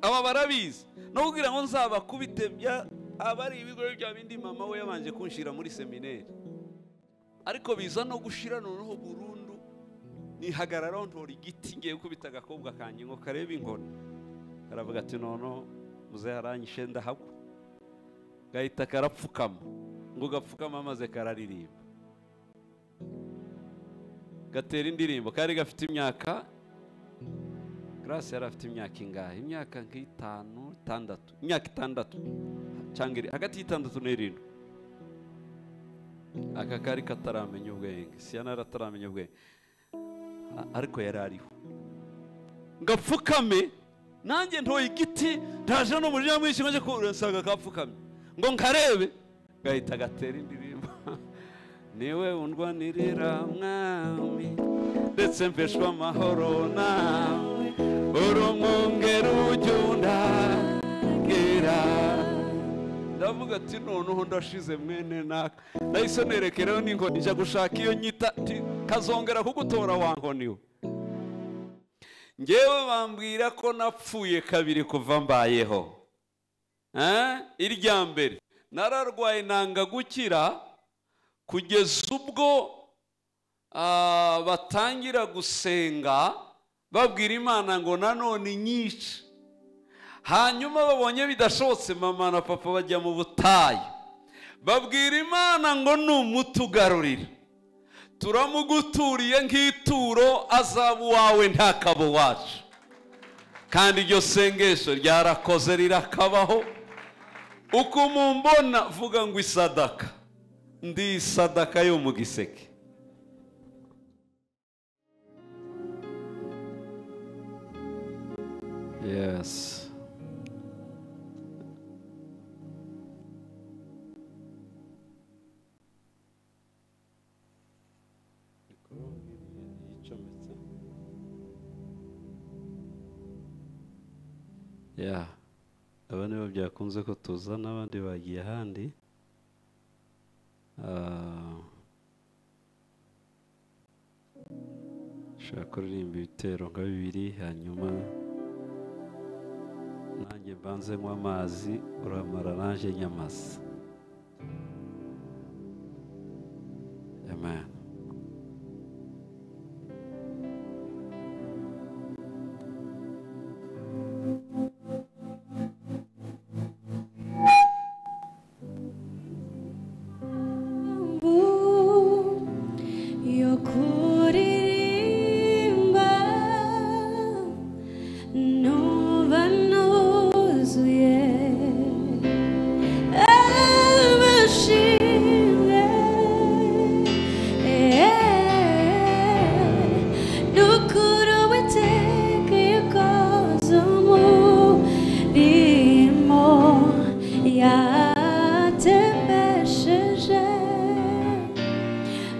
Aba barabizi no kugira ngo nzabakubite bya abari ibigori bya bindi mama we yabanje kunshira muri seminari, ariko biza no gushira noneho burundu. Nihagarara ntora igiti ngiye gukubita agakobwa kanjye ngo karebe inkoni, karavuga ati nono muze haranyishe ndahagwa. Gahita karapfukama, ngo gapfukama maze kararirimba, gatera indirimbo. Kari gafite imyaka, Grace yari afite imyaka ingahe? Imyaka nk'itanu, itandatu, imyaka itandatu cyangwa hagati y'itandatu n'irindwi. Aka kari kataramenya ubwenge, Siyana ataramenya ubwenge, ariko yari ariho. Ngapfukame nanjye ntoye igiti, ndaje no muri mwinshi nje kurasanga kapfukamye ngo nkarebe, gahita gatera indirimbo. Niwe undwanirira mwami, ndetse mpeshwa amahoro nawe, uri umwungeri ujya undagira. Ndavuga ati noneho ndashize mwene naka. Nahise nerekereho n'inkoni njya gushaka iyo nyita, kazongera kugutora wa nkoni we. Ngewe bambwira ko napfuye kabiri kuva mbayeho. Irya mbere nararwaye nanga gukira, kugeza ubwo batangira gusenga babwira Imana ngo nanone nyice. Hanyuma babonye bidashobotse, mama na papa bajya mu butayu, babwira Imana ngo numutugarurira turamuguturiye nk'ituro, azaba uwawe ntakabo wacu. Kandi iryo sengesho ryarakoze rirakabaho. Uko mumbona vuga ngo isadaka, ndi isadaka yo mu giseke. Yes. Yeah. Aba nibo byakunze ko tuzana, abandi bagiye ahandi. Ushobora kuririmba ibitero nka bibiri, hanyuma nanjye mbanze nywa amazi, uramara nanjye nyamaze. Amen.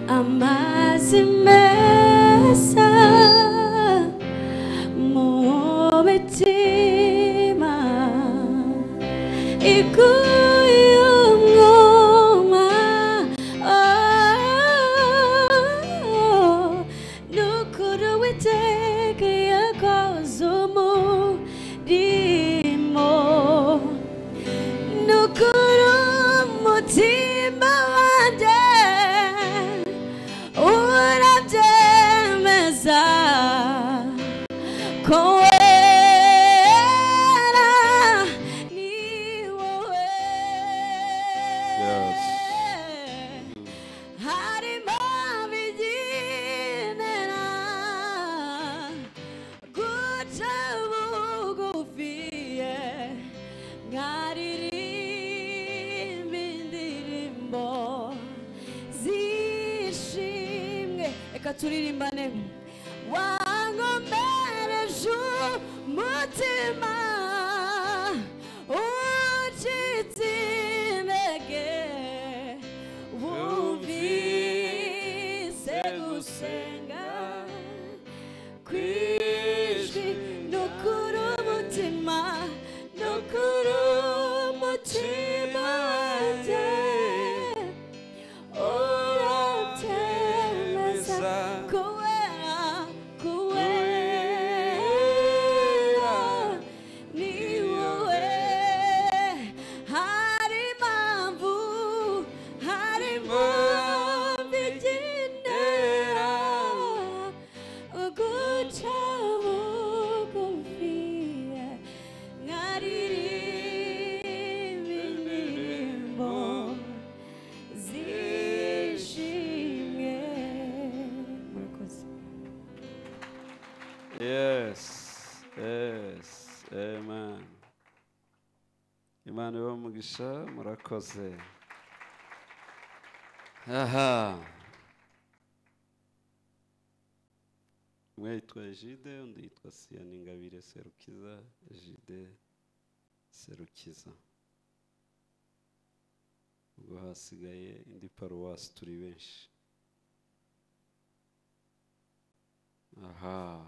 Amazi meza mu mitima ikuye umwuma, nukuri Uwiteka yakoze umurimo, nukuri umutima wanjye urabyemeza ko wera ni wowe. Harimo bigenera guca bugufiye, nkaririmba indirimbo zishimwe. Reka turirimbane. Wankomereje umutima ucitse intege, wumvise gusenga kw'ijwi, nukuri umutima, nukuri umutima wanjye urabyemeza ko wera, ko wera Amen. Imana ibahe umugisha, murakoze. Aha. Umwe yitwa Egide, undi yitwa Siyani Ingabire Serukiza, Egide Serukiza. Ubwo hasigaye indi paruwasi turi benshi. Aha.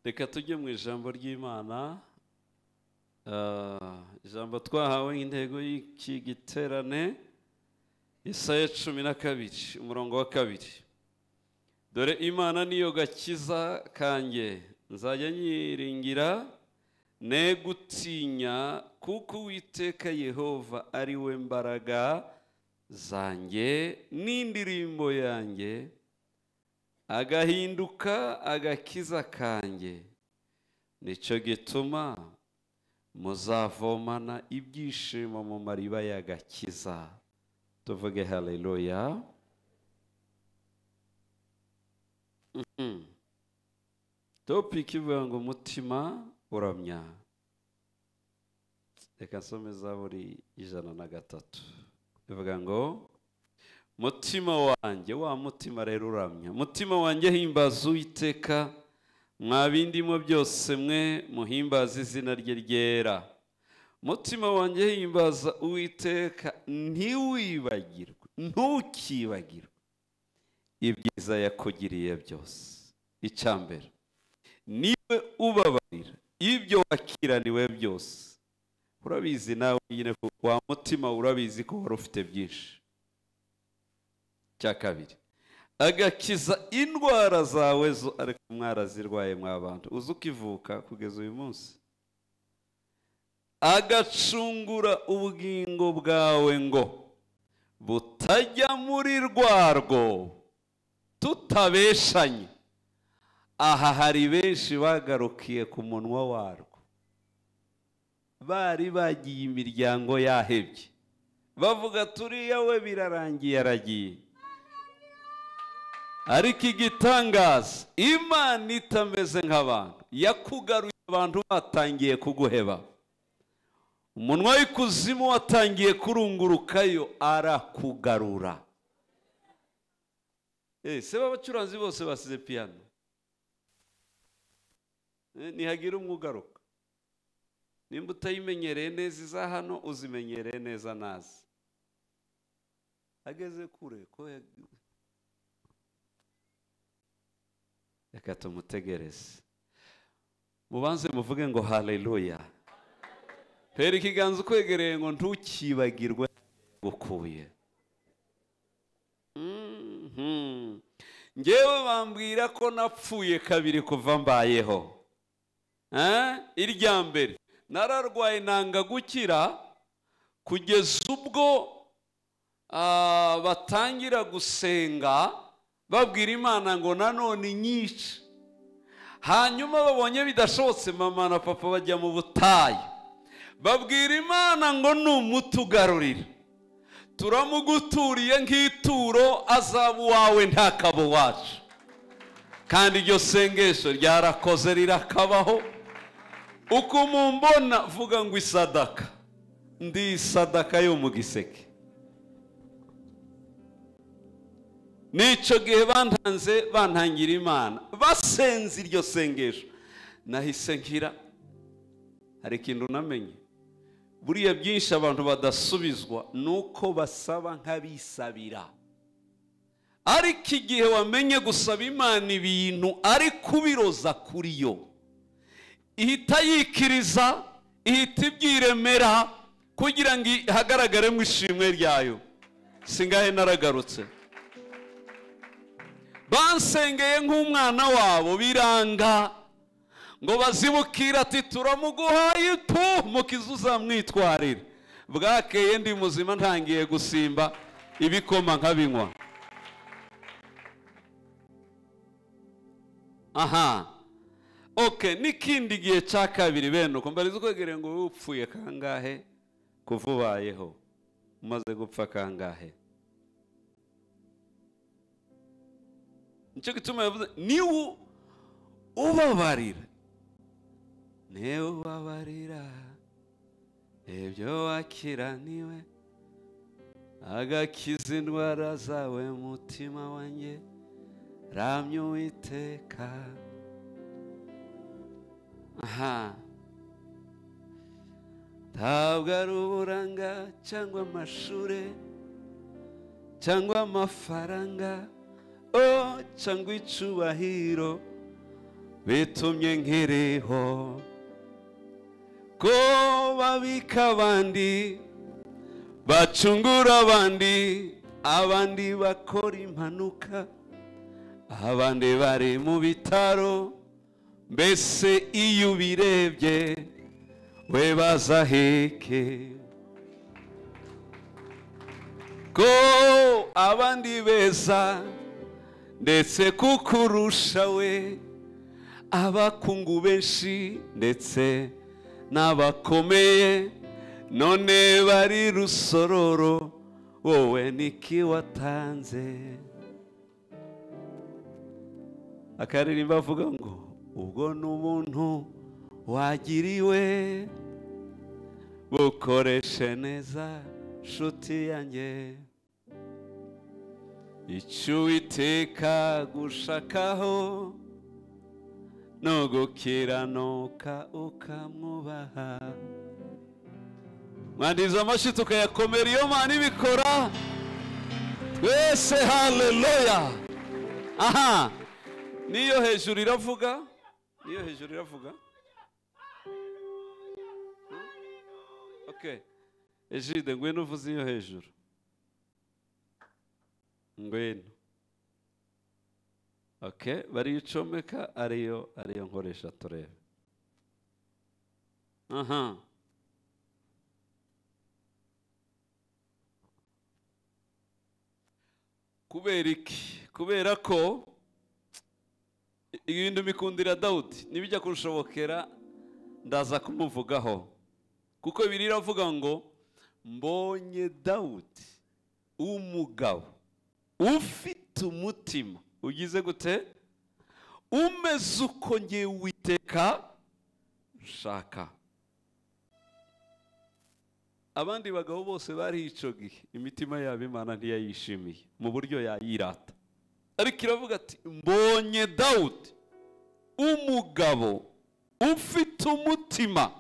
Reka tujye mu ijambo ry'Imana. Ijambo twahawe nk'intego y'iki giterane, Yesaya 12 umurongo wa 2. Dore Imana niyo gakiza kanjye, nzajya nyiringira ne gutinya, kuko Uwiteka Yehova ari we mbaraga zanjye n'indirimbo yanjye, agahinduka agakiza kanjye. Nicyo gituma muzavomana ibyishimo mu mariba y'agakiza. Tuvuge haleluya. Topic ivuga ngo umutima uramya. Reka nsome Zaburi 103. Ivuga ngo mutima wanjye, wa mutima rero uramya, mutima wanjye himbaza Uwiteka, mwa bindimo byose mwe muhimbaza izina rye ryera. Mutima wanjye himbaza Uwiteka, ntiwibagirwe, ntukibagirwe ibyiza yakugiriye byose. Icya mbere, niwe ubabarira ibyo wakiraniwe byose. Urabizi nawe nyine, wa mutima urabizi ko wari ufite byinshi. Cya kabiri, agakiza indwara zawe zo, ariko mwarazirwaye mwabantu, uzi ukivuka kugeza uyu munsi. Agacungura ubugingo bwawe ngo butajya muri rwarwo tutabeshanye. Aha hari benshi bagarukiye ku munwa warwo, bari bagiye imiryango yahebye, bavuga turiya we birarangiye aragiye. Ariko igitangaza, Imana itameze nk'abantu, yakugaruye abantu batangiye kuguheba, umunwa w'ikuzimu watangiye kurungurukayo, arakugarura. Se b'abacuranzi bose basize piano, nihagira umwe ugaruka. Nimba utayimenyereye neza iza hano, uzimenyereye neza nazi ageze kure ko. Reka tumutegereze. Mubanze muvuge ngo haleluya. Pera ikiganza ukwegereye ngo ntukibagirwe gukuye. Ngewe bambwira ko napfuye kabiri kuva mbayeho. Irya mbere nararwaye nanga gukira, kugeza ubwo batangira gusenga babwira Imana ngo nanone nyice. Hanyuma babonye bidashobotse, mama na papa bajya mu butayu, babwira Imana ngo numutugarurira turamuguturiye nk'ituro, azaba uwawe ntakaba uwacu. Kandi iryo sengesho ryarakoze rirakabaho. Uko mumbona vuga ngo isadaka, ndi isadaka yo mu giseke. N'icyo gihe bantanze bantangira Imana, basenze iryo sengesho, nahise nkira. Hari ikintu namenye, buriya byinshi abantu badasubizwa nuko basaba nk'abisabira. Ariko igihe wamenye gusaba Imana ibintu ari kubiroza kuri yo, ihita yikiriza, ihita ibyiremera kugira ngo ihagaragaremo ishimwe ryayo. Singahe naragarutse, bansengeye nk'umwana wabo biranga, ngo bazibukira ati turamuguhaye tu mukiza uzamwitwarire. Bwakeye ndi muzima, ntangiye gusimba ibikoma nkabinywa. Aha. Okay, n'ikindi gihe cya kabiri bene uko mbariza ukwegereye ngo wowe upfuye kangahe kuva ubayeho, umaze gupfa kangahe? Nicyo gituma yavuze niwe Ubabarira niwe ubabarira ibyo wakiraniwe, agakiza indwara zawe. Mutima wanjye ramya Uwiteka. Aha, ntabwo ari uburanga cyangwa amashure cyangwa amafaranga cyangwa icubahiro bitumye nkiriho, ko babika abandi bacungura abandi, abandi bakora impanuka, abandi bari mu bitaro. Mbese iyo ubirebye we baza heke, ko abandi beza ndetse kukurusha we, abakungu benshi ndetse n'abakomeye none bari rusororo, wowe niki watanze? Akaririmba avuga ngo ubwo n'ubuntu wagiriwe bukoreshe neza nshuti yanjye, icyo Uwiteka gushakaho no gukiranuka ukamwubaha. Mwandiza amashyi tukayakomera iyo Mana ibikora twese. Haleluya. Aha, niyo hejuru iravuga, niyo hejuru iravuga. Okay, Ejide ngwino uvuze iyo hejuru, ngwino. Okay, bariyicomeka ariyo nkoresha turebe. Aha, kubera iki? Kubera ko ibintu bikundira Dawudi nibijya kunshobokera ndaza kumuvugaho, kuko Bibiliya iravuga ngo mbonye Dawudi umugabo ufite umutima ugize gute, umeze uko ngewe Uwiteka nshaka. Abandi bagabo bose bari ico gihe imitima yabo Imana ntiyayishimiye mu buryo yayirata, ariko iravuga ati mbonye Dawudi umugabo ufite umutima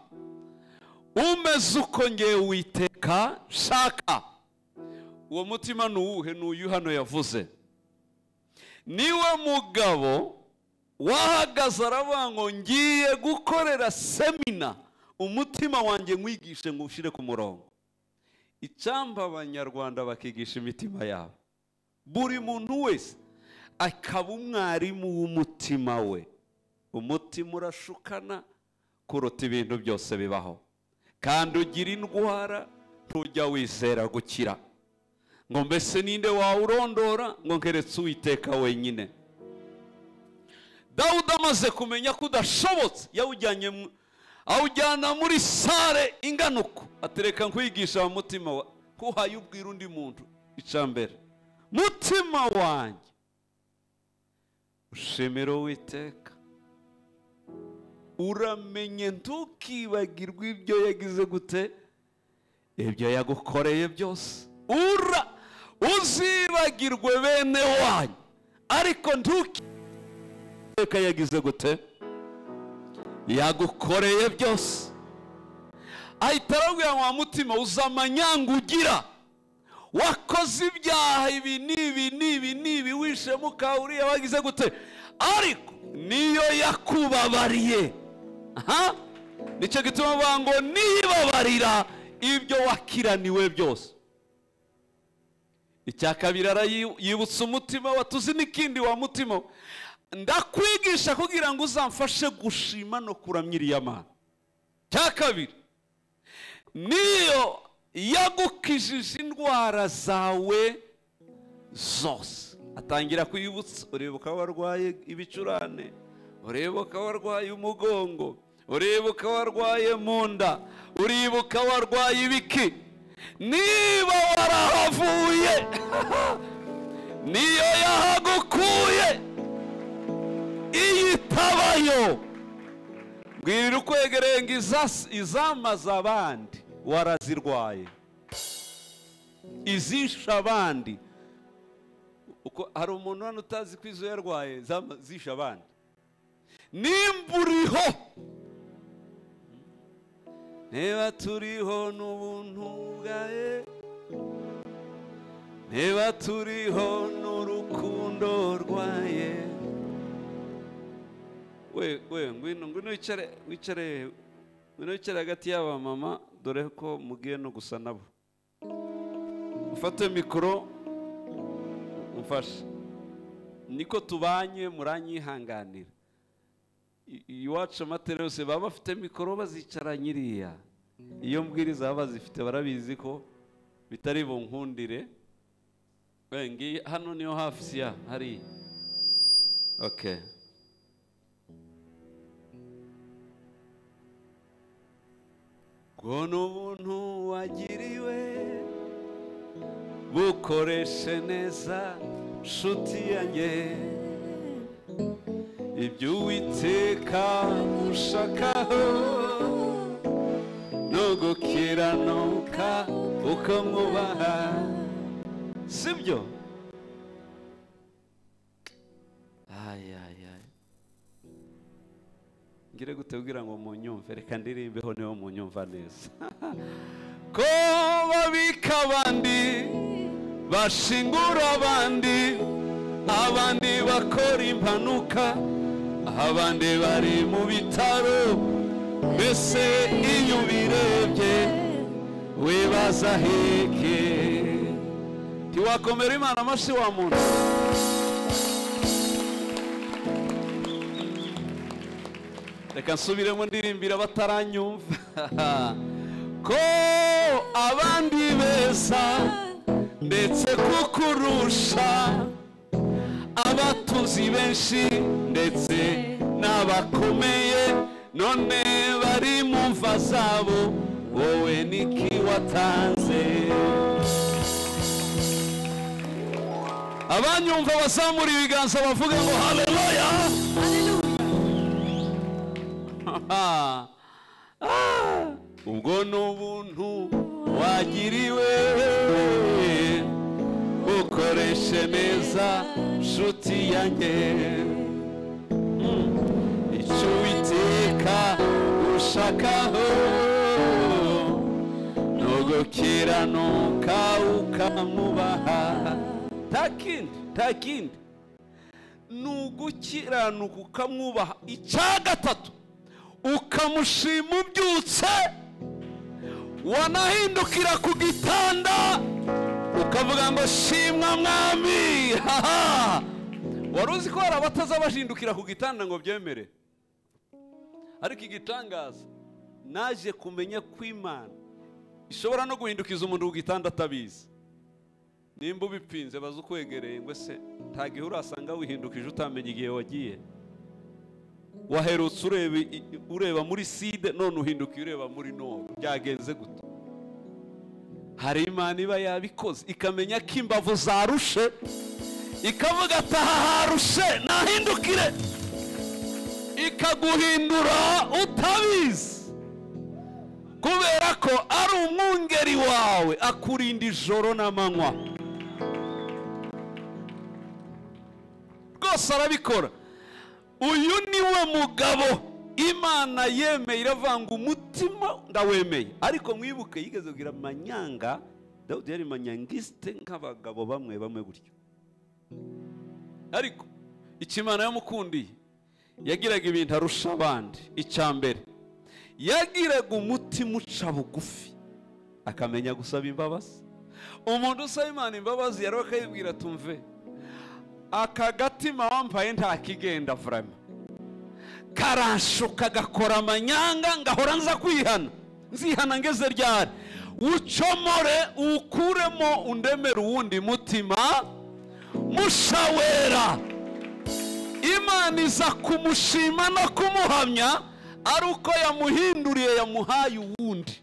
umeze uko ngewe Uwiteka nshaka. Uwo mutima ni uwuhe? Ni uyu hano yavuze. Niwe mugabo wahagaze aravuga ngo ngiye gukorera semina umutima wanjye nkwigishe ngo ushyire ku murongo. Icyamba abanyarwanda bakigisha imitima yabo, buri muntu wese akaba umwarimu w'umutima we. Umutima urashukana kuruta ibintu byose bibaho, kandi ugira indwara ntujya wizera gukira. Ngo mbese ninde wawurondora? Ngo nkeretse Uwiteka wenyine. Dawudi amaze kumenya ko udashobotse, yawujyanye awujyana muri sare ingana uko, atereka nkwigisha umutima wa kuhaye ubwira undi muntu. Icambere, mutima wanjye ushimira Uwiteka, uramenye ntukibagirwe ibyo yagize gute, ibyo yagukoreye byose. Ura uzibagirwe bene wanyu, ariko ntukibagirwe yagize gute, yagukoreye byose. Ahita arabwira wa mutima uzamanyanga ugira, wakoze ibyaha ibi n'ibi n'ibi n'ibi, wishe muka uriya wagize gute, ariko niyo yakubabariye. Aha, nicyo gituma bavuga ngo nibabarira ibyo wakiraniwe byose. Icya kabiri arayibutsa umutima wa tuzi n'ikindi wa mutima, ndakwigisha kugira ngo uzamfashe gushima no kuramya iriya Mana. Cya kabiri, niyo yagukijije indwara zawe zose. Atangira kwibutsa, uribuka warwaye ibicurane, uribuka warwaye umugongo, uribuka warwaye mu nda, uribuka warwaye ibiki. Niba warahavuye niyo yahagukuye, iyitabayo. zayo. Mbwirira ukwegereye ngo izamaze abandi warazirwaye, izisha abandi. Uko hari umuntu hano utazi ko izo yarwaye zisha abandi? Nimba uriho, niba turiho n'ubuntu bwawe, niba turiho n'urukundo rwaye. We ngwino wicare, wicare, ngwino wicare hagati y'aba mama, dore ko mugiye no gusa nabo. Ufate mikoro umfashe, niko tubanye, muranyihanganira. Iwacu amatera yose baba bafite mikoro bazicara nyiriya, iyo mbwiriza baba bazifite, barabizi ko bitari bunkundire. Ngiyi hano niyo hafi ya hariya. Okay. Ubwo n'ubuntu wagiriwe bukoreshe neza nshuti yanjye, ibyo Uwiteka ushakaho no gukiranuka ukamwubaha, sibyo? Ay ay ay, ngire gute kugira ngo munyumve? Reka ndirimbeho niho munyumva neza. Ko babika abandi, bashingura abandi, abandi bakora impanuka, abandi bari mu bitaro, mbese iyo ubirebye wibaza heke. Ntiwakomera Imana amashyi wa muntu? Reka nsubiremo ndirimbira bataranyumva. Ko abandi beza ndetse kukurusha, abatuzi benshi ndetse n'abakomeye, none bari mu mva zabo, wowe niki watanze? Abanyumva bazamura ibiganza bavuga ngo haleluya. Ubwo n'ubuntu wagiriwe ukoreshe neza nshuti yanjye, icyo Uwiteka ushakaho no gukiranuka ukamwubaha. Nta kindi ni ugukiranuka ukamwubaha. Icya gatatu, ukamushima ubyutse, wanahindukira ku gitanda ukavuga ngo shimwa mwami. Wari uzi ko hari abataza bashindukira ku gitanda ngo byemere? Ariko igitangaza, naje kumenya ko Imana ishobora no guhindukiza umuntu ku gitanda atabizi. Nimba ubipinze baza ukwegereye ngo se nta gihe urasanga wihindukije utamenya igihe wagiye? Waherutse ureba muri side, none uhindukiye ureba muri nord, byagenze gute? Hari Imana iba yabikoze, ikamenya ko imbavu zarushe, ikavuga ati aha harushe nahindukire, ikaguhindura utabizi, kubera ko ari umwungeri wawe, akurinda ijoro n'amanywa. Rwose arabikora. Uyu niwe mugabo Imana yemeye, iravanga umutima ndawemeye. Ariko mwibuke yigeze kugira manyanga, Dawudi yari manyangiste nk'abagabo bamwe bamwe gutyo. Ariko icyo Imana yamukundiye, yagiraga ibintu arusha abandi. Icya mbere, yagiraga umutima uca bugufi, akamenya gusaba imbabazi. Umuntu usaba Imana imbabazi yari akayibwira tumve, aka gatima wampaye ntakigenda vrema, karanshuka gakora amanyanga, ngahora nza kwihana, nzihana ngeze ryari? Ucomore ukuremo undemere uwundi mutima mushawera. Imana iza kumushima no kumuhamya ari uko yamuhinduriye, yamuhaye uwundi.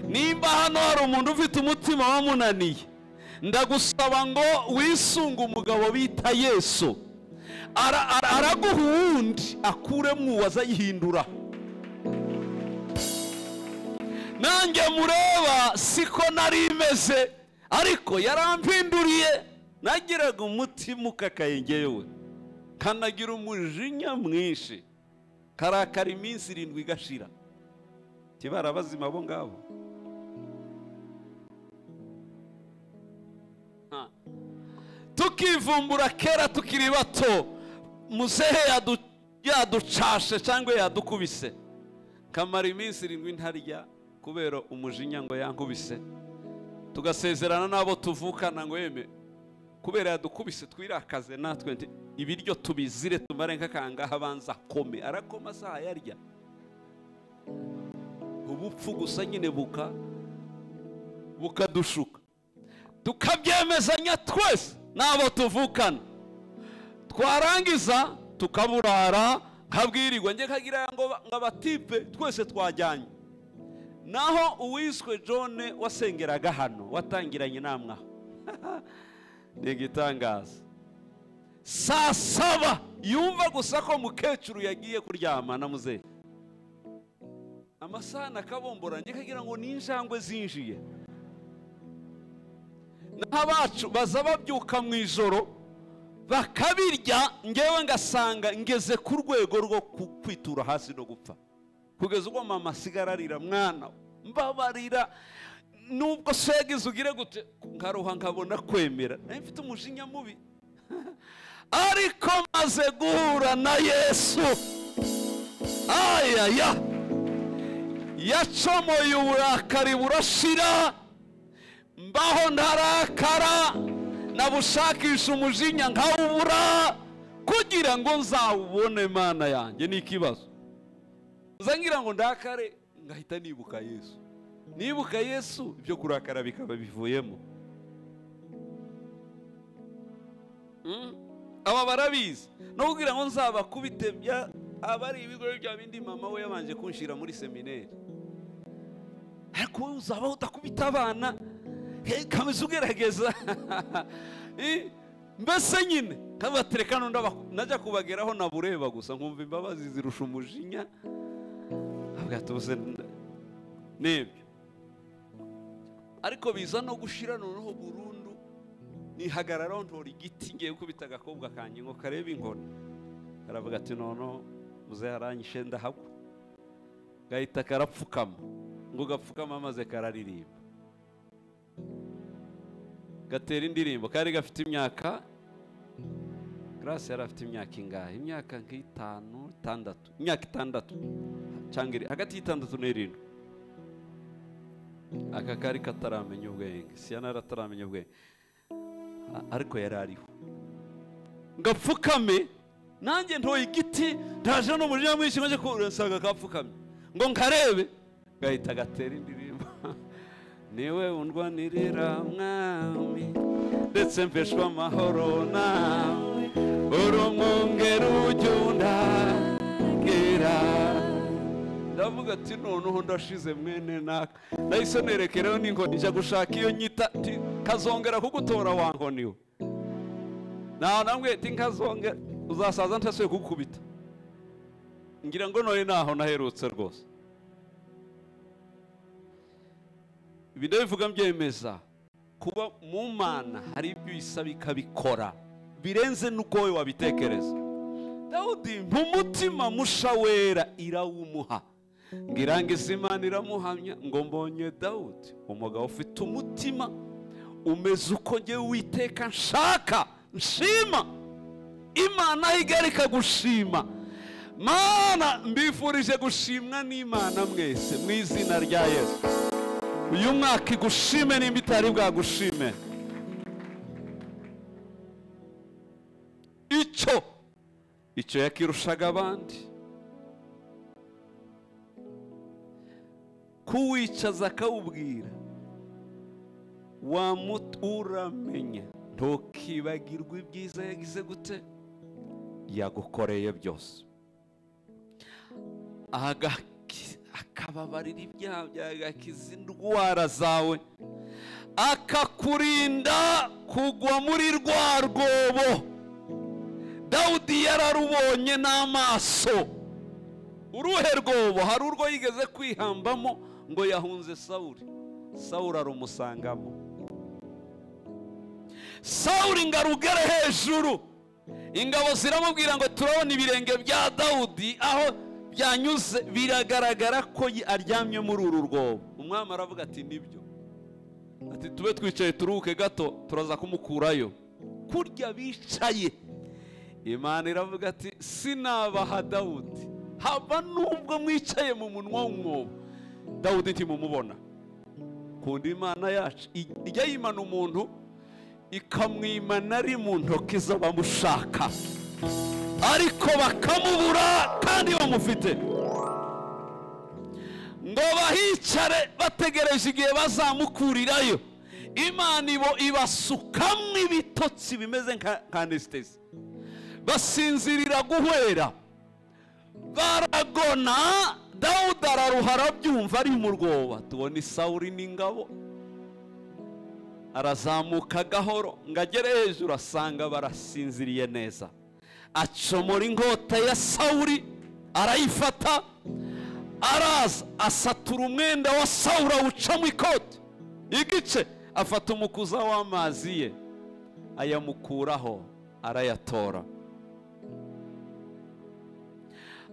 Nimba hano hari umuntu ufite umutima wamunaniye, ndagusaba ngo wisunge umugabo bita Yesu. Araguha uwundi akuremo uwo azayihindura. Nanjye mureba siko nari imeze, ariko yarampinduriye. Nagiraga umutima ukakaye ngewe, kanagira umujinya mwinshi, karakara iminsi 7 igashira. Kibara bazima bo ngabo. Tukivumbura kera tukiri bato, muzehe yaducashe cyangwa yadukubise, kamara iminsi 7 ntarya kubera umujinya ngo yankubise. Tugasezerana nabo tuvukana ngo yeme kubera yadukubise twirakaze natwe ibiryo tubizire tumare nk'akangaha abanza kome arakoma saha yarya. Ubupfu gusa nyine bukadushuka, tukabyemezanya twese nabo tuvukana. Twarangiza tukaburara nkabwirirwa nge kagira ngo abatipe twese twajyanye. Naho uwiswe John wasengeraga hano watangiranye namwe nigitangaza, saa 7 yumva gusa ko mukecuru yagiye kuryama na muzehe, amasahani akabombora nge kagira ngo ninjangwe zinjiye. Naho abacu baza babyuka mu ijoro bakabirya, ngewe ngasanga ngeze ku rwego rwo kwitura hasi no gupfa, kugeza ubwo mama asigara arira, mwana mbabarira nubwo segize ugire gute, nkaruha nkabona kwemera. Nari mfite umujinya mubi, ariko maze guhura na Yesu, ayaya, yacomoye uburakari burashira. Mbaho ntarakara, nabushakisha umujinya nkawubura kugira ngo nzawubone. Mana yanjye ni ikibazo, ngira ngo ndakare ngahita nibuka Yesu, nibuka Yesu ibyo kurakara bikaba bivuyemo. Aba barabizi no kugira ngo nzabakubite abari ibigori bya bindi mama we yabanje kunshira muri seminari. Ariko wowe uzabaho udakubita abana, kameze ugerageza. Mbese nyine kabatereka najya kubageraho nabureba gusa nkumva imbabazi zirusha umujinya. Agatubuse nibyo, ariko biza no gushira noneho burundu. Nihagarara ntora igiti ngiye gukubita agakobwa kanjye ngo karebe inkoni, karavuga ati nono muze yaranyishe ndahagwa. Gahita karapfukama, ngo gapfukama maze kararirimba, gatera indirimbo. Kari gafite imyaka, Grace yari afite imyaka ingahe? Imyaka nk'itanu, 6, imyaka 6 cyangwa hagati y'6 na 7. Aka kari kataramenya ubwenge, Siana yarataramenya ubwenge, ariko yari ariho. Ngapfukame nanjye ntoye igiti, ndaje no mujinya mwinshi nje kunsanga kapfukamye ngo nkarebe, gahita gatera indirimbo. Niwe undwanirira mwami, ndetse mpeshwa amahoro nawe, uri umwungeri ujya undagira. Ndavuga ati noneho ndashize mwene naka. Nahise nerekereho n'inkoni njya gushaka iyo nyita kazongera kugutora wa nkoni we. Naho nambwiye ati nkazongera uzasaza ntasuye kugukubita. Ngira ngo none naho naherutse rwose. Ibi ndabivuga mbyemeza kuba mu Mana hari ibyo isaba ikabikora birenze nuko wowe wabitekereza. Dawudi mu mutima musha wera irawumuha, ngirangiza Imana iramuhamya ngo mbonye Dawudi umugabo ufite umutima umeze uko ngewe Uwiteka nshaka nshima. Imana igarika gushima. Mana mbifurije gushimwa n'Imana mwese mu izina rya Yesu. Uyu mwaka igushime nimba itari bwagushime. Icyo yakirushaga abandi, kuwicaza akawubwira uramenye ntukibagirwe ibyiza yagize gute yagukoreye byose, akababarira ibyaha byawe, agakiza indwara zawe, akakurinda kugwa muri rwa rwobo Dawudi Dawudi yararubonye n'amaso. Uruhe rwobo? Hari urwo yigeze kwihambamo ngo yahunze Sawuli. Sawuli arumusangamo. Sawuli ngo arugere hejuru, ingabo ziramubwira ngo turabona ibirenge bya Dawudi aho byanyuze, biragaragara ko aryamye muri uru rwobo. Umwami aravuga ati nibyo, ati tube twicaye turuhuke gato, turaza kumukurayo. Kurya bicaye, Imana iravuga ati sinabaha Dawudi, haba nubwo mwicaye mu munwa w'umwobo, Dawudi ntimumubona. Kunda Imana yacu ijya yimana umuntu ikamwimana ari mu ntoki z'abamushaka, ariko bakamubura kandi bamufite. Ngo bahicare bategereje igihe bazamukurirayo, Imana ibo ibasukamwe ibitotsi bimeze nka anesthesi, basinzirira guhwera, baragona. Dawudi araruha arabyumva ari mu rwoba. Tubona Sawuli n'ingabo, arazamuka gahoro ngo agere hejuru, asanga barasinziriye neza. Acomora inkota ya Sawuli arayifata, araza asatura umwenda wa Sawuli awucamo ikoti igice, afata umukuza w'amazi ye ayamukuraho arayatora.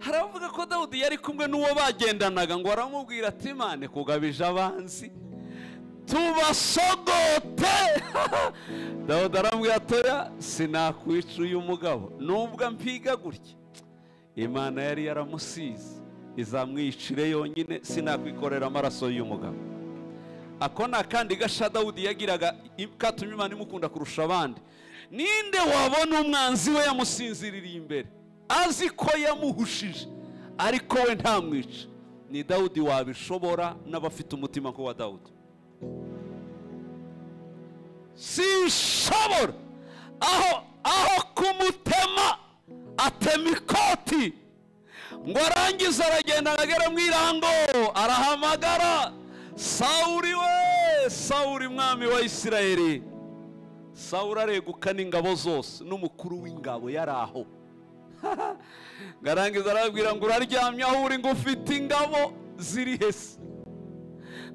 Haravuga ko Dawudi yari kumwe n'uwo bagendanaga, ngo aramubwira ati Imana kugabije abanzi tubasogote. Dawudi aramubwira ati oya, sinakwica uyu mugabo nubwo ampiga gutya, Imana yari yaramusize izamwicire yonyine, sinakwikorera amaraso y'uyu mugabo. Ako ni akandi gasha Dawudi yagiraga katumye Imana imukunda kurusha abandi. Ninde wabona umwanzi we yamusinziririye imbere, azi ko yamuhushije, ariko we ntamwica? Ni Dawudi wabishobora n'abafite umutima nk'uwa Dawudi. Sinshobora aho kumutema atema ikoti, ngo arangize aragenda agera mu irango, arahamagara Sawuli we, Sawuli mwami wa Isirayeli. Sawuli areguka n'ingabo zose n'umukuru w'ingabo yari aho. Ngarangiza arabwira ngo uraryamye aho uri ngo ufite ingabo ziri hese,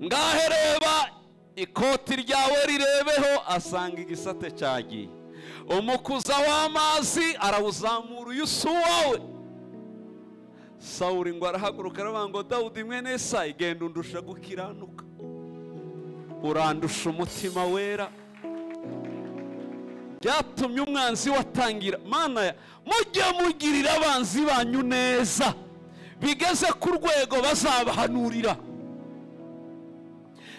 ngahe reba ikoti ryawe rirebeho. Asanga igisate cyagiye, umukuza w'amazi arawuzamura, uyu si uwawe. Sawuli ngo arahaguruka aravuga ngo Dawudi mwene Yesayi, genda undusha gukiranuka, urandusha umutima wera. Byatumye umwanzi watangira. Mana, mujye mugirira abanzi banyu neza, bigeze ku rwego bazabahanurira.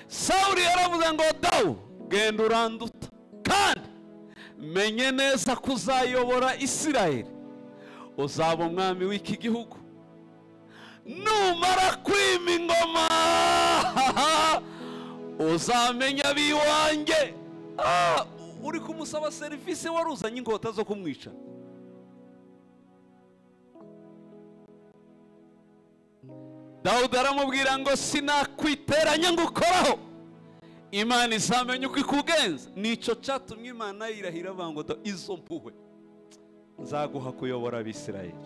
Sawuli yaravuze ngo Dawu, genda uranduta, kandi menye neza ko uzayobora Isirayeli, uzaba umwami w'iki gihugu. Numara kwima ingoma uzamenya abiwanjye. Uri kumusaba serivisi waruzanye inkota zo kumwica. Dawudi aramubwira ngo sinakwiteranya ngo ukoraho, Imana izamenya uko ikugenza. Nicyo cyatumye Imana yirahira avuga ngo izo mpuhwe nzaguha kuyobora Abisirayeli.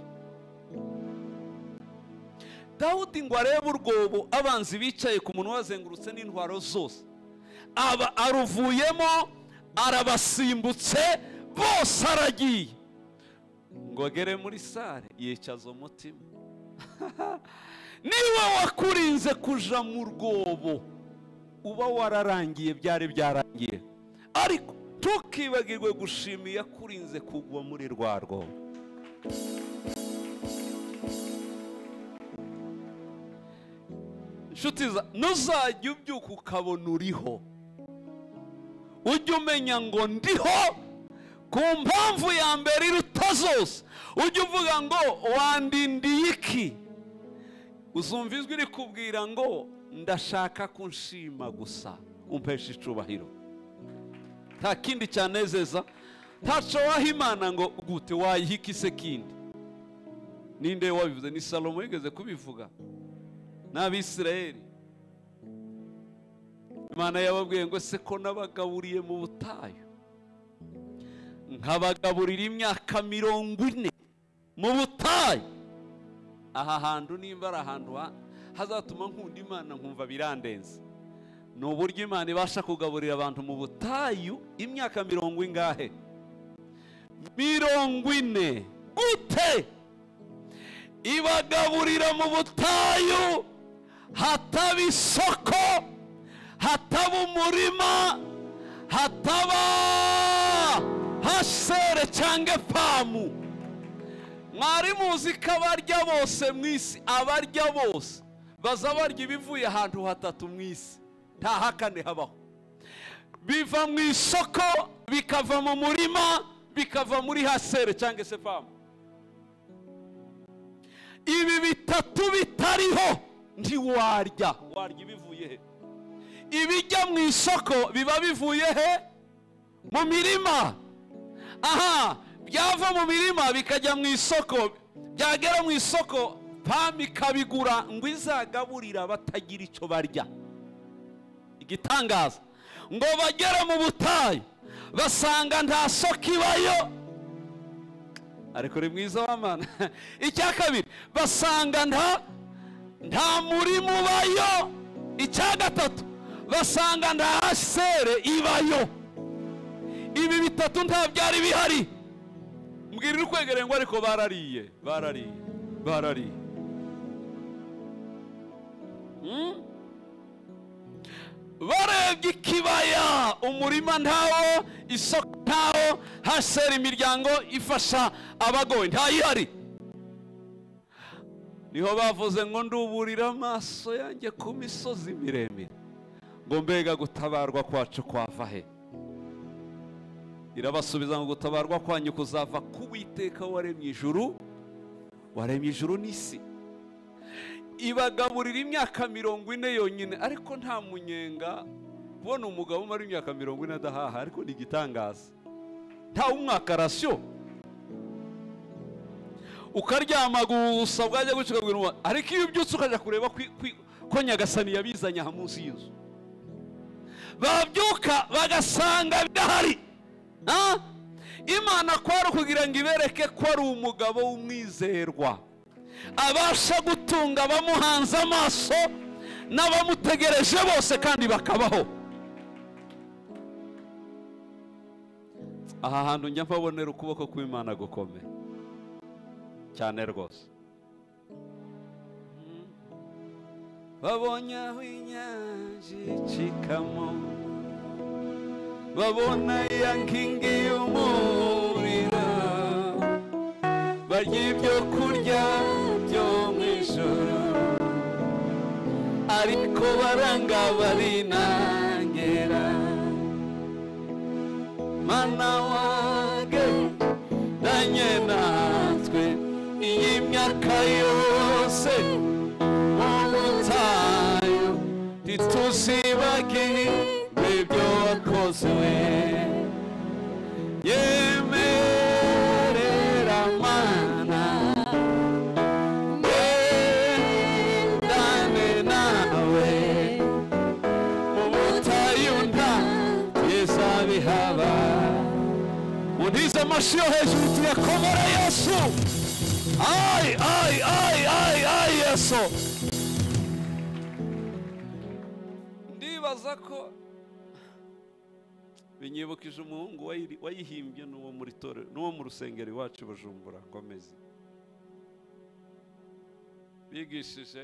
Dawudi ngo arebe urwobo abanzi bicaye ku munwa bazengurutse n'intwaro zose, aba aruvuyemo, arabasimbutse bose, aragiye ngo agere muri sare yicaza umutima. Niba wakurinze kuja mu rwobo uba wararangiye, byari byarangiye, ariko tukibagirwe gushima yakurinze kugwa muri rwa rwobo. Nshuti za, nuzajya ubyuka ukabona uriho, ujye umenya ngo ndiho ku mpamvu ya mbere iruta zose. Ujye uvuga ngo wandindiye iki? Uzumva ijwi rikubwira ngo ndashaka kunshima gusa, umpesha icubahiro, nta kindi cyanezeza. Ntaco waha Imana ngo gute wayiha iki se kindi? Ninde wabivuze? Ni Salomo yigeze kubivuga n'Abisirayeli. Imana yababwiye ngo se ko nabagaburiye mu butayu, nkabagaburira imyaka 40, Mu butayu. Aha hantu nimba ari ahantu hazatuma nkunda Imana nkumva birandenze. Ni uburyo Imana ibasha kugaburira abantu mu butayu imyaka 40 ingahe? 40. Gute? Ibagaburira mu butayu hataba isoko, hataba umurima, hataba hasere cyangwa famu. Mwari muzi ko abarya bose mu isi, abarya bose baza barya ibivuye ahantu hatatu mu isi, nta hakane habaho. Biva mu isoko, bikava mu murima, bikava muri hasere cyangwa se famu. Ibi bitatu bitariho ntiwarya. Warya ibivuye he? Ibijya mu isoko biba bivuye he? Mu mirima. Aha, byava mu mirima bikajya mu isoko, byagera mu isoko pamu ikabigura ngo izagaburira batagira icyo barya. Igitangaza ngo bagere mu butayu basanga nta soko ibayo. Ariko uri mwiza w'Imana. Icya kabiri basanga nta murima ubayo. Icya gatatu basanga nta hasere ibayo. Ibi bitatu nta byari bihari. Mbwirira ukwegereye ngo ariko barariye, barariye, barariye. Barebye ikibaya, umurima ntawo, isoko ntawo, hasera imiryango ifasha abagowe ntayihari. Niho bavuze ngo nduburira amaso yanjye ku misozi miremire, ngo mbega gutabarwa kwacu kwava he? Irabasubiza ngo gutabarwa kwanyu kuzava ku Uwiteka waremye ijuru, waremye ijuru n'isi. Ibagaburira imyaka 40 yonyine, ariko nta munyenga. Kubona umugabo umara imyaka 40 adahaha, ariko ni igitangaza. Nta umwaka rasiyo, ukaryama gusa bwajya gucika bwira, ariko iyo ubyutse ukajya kureba ko Nyagasani yabizanye aha munsi y'inzu, babyuka bagasanga bidahari. Imana kwari kugira ngo ibereke ko ari umugabo w'umwizerwa, abasha gutunga abamuhanze amaso n'abamutegereje bose kandi bakabaho. Aha hantu njya mpabonera ukuboko kw'Imana gukomeye cyane rwose. Babonye aho inyanja icikamo, babona ya nkingi y'umuriro, barya ibyo kurya byo mu ijuru, ariko baranga barinangira. Mana wanjye danye natwe iyi myaka yose mu butayu, ntituzibagirwe ibyo wakoze we. Yemerera Mana ngendane nawe mu butayu nta byiza bihaba. Muntize amashyi yo hejuru tuyakomere Yesu. Ai, ai, ai, ai, ai Yesu. Ndibaza ko binyibukije umuhungu wayihimbye n'uwo muri torero, n'uwo mu rusengero iwacu Bujumbura Ngomezi. Bigishije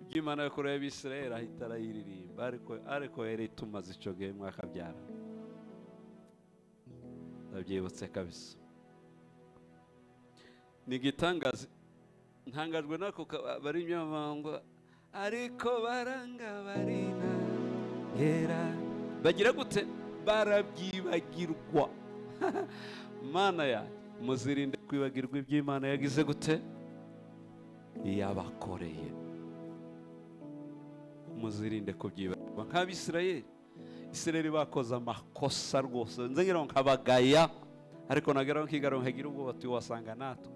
iby'Imana yakoreye Abisirayeli ahita arayiririmba, ariko yari tumaze ico gihe mwakabyara. Ndabyibutse kabisa. Ni igitangaza, ntangajwe nako bari imyamangwa, ariko baranga barinangera. Bagira gute? Barabyibagirwa. Mana yanjye, muzirinde kwibagirwa iby'Imana yagize gute? Yabakoreye. Muzirinde kubyibagirwa. Nk'Abisirayeli, Isirayeli bakoze amakosa rwose, nzengira nkabagaya, ariko nagera nkigaro nkagira ubwoba tuwasanga natwe.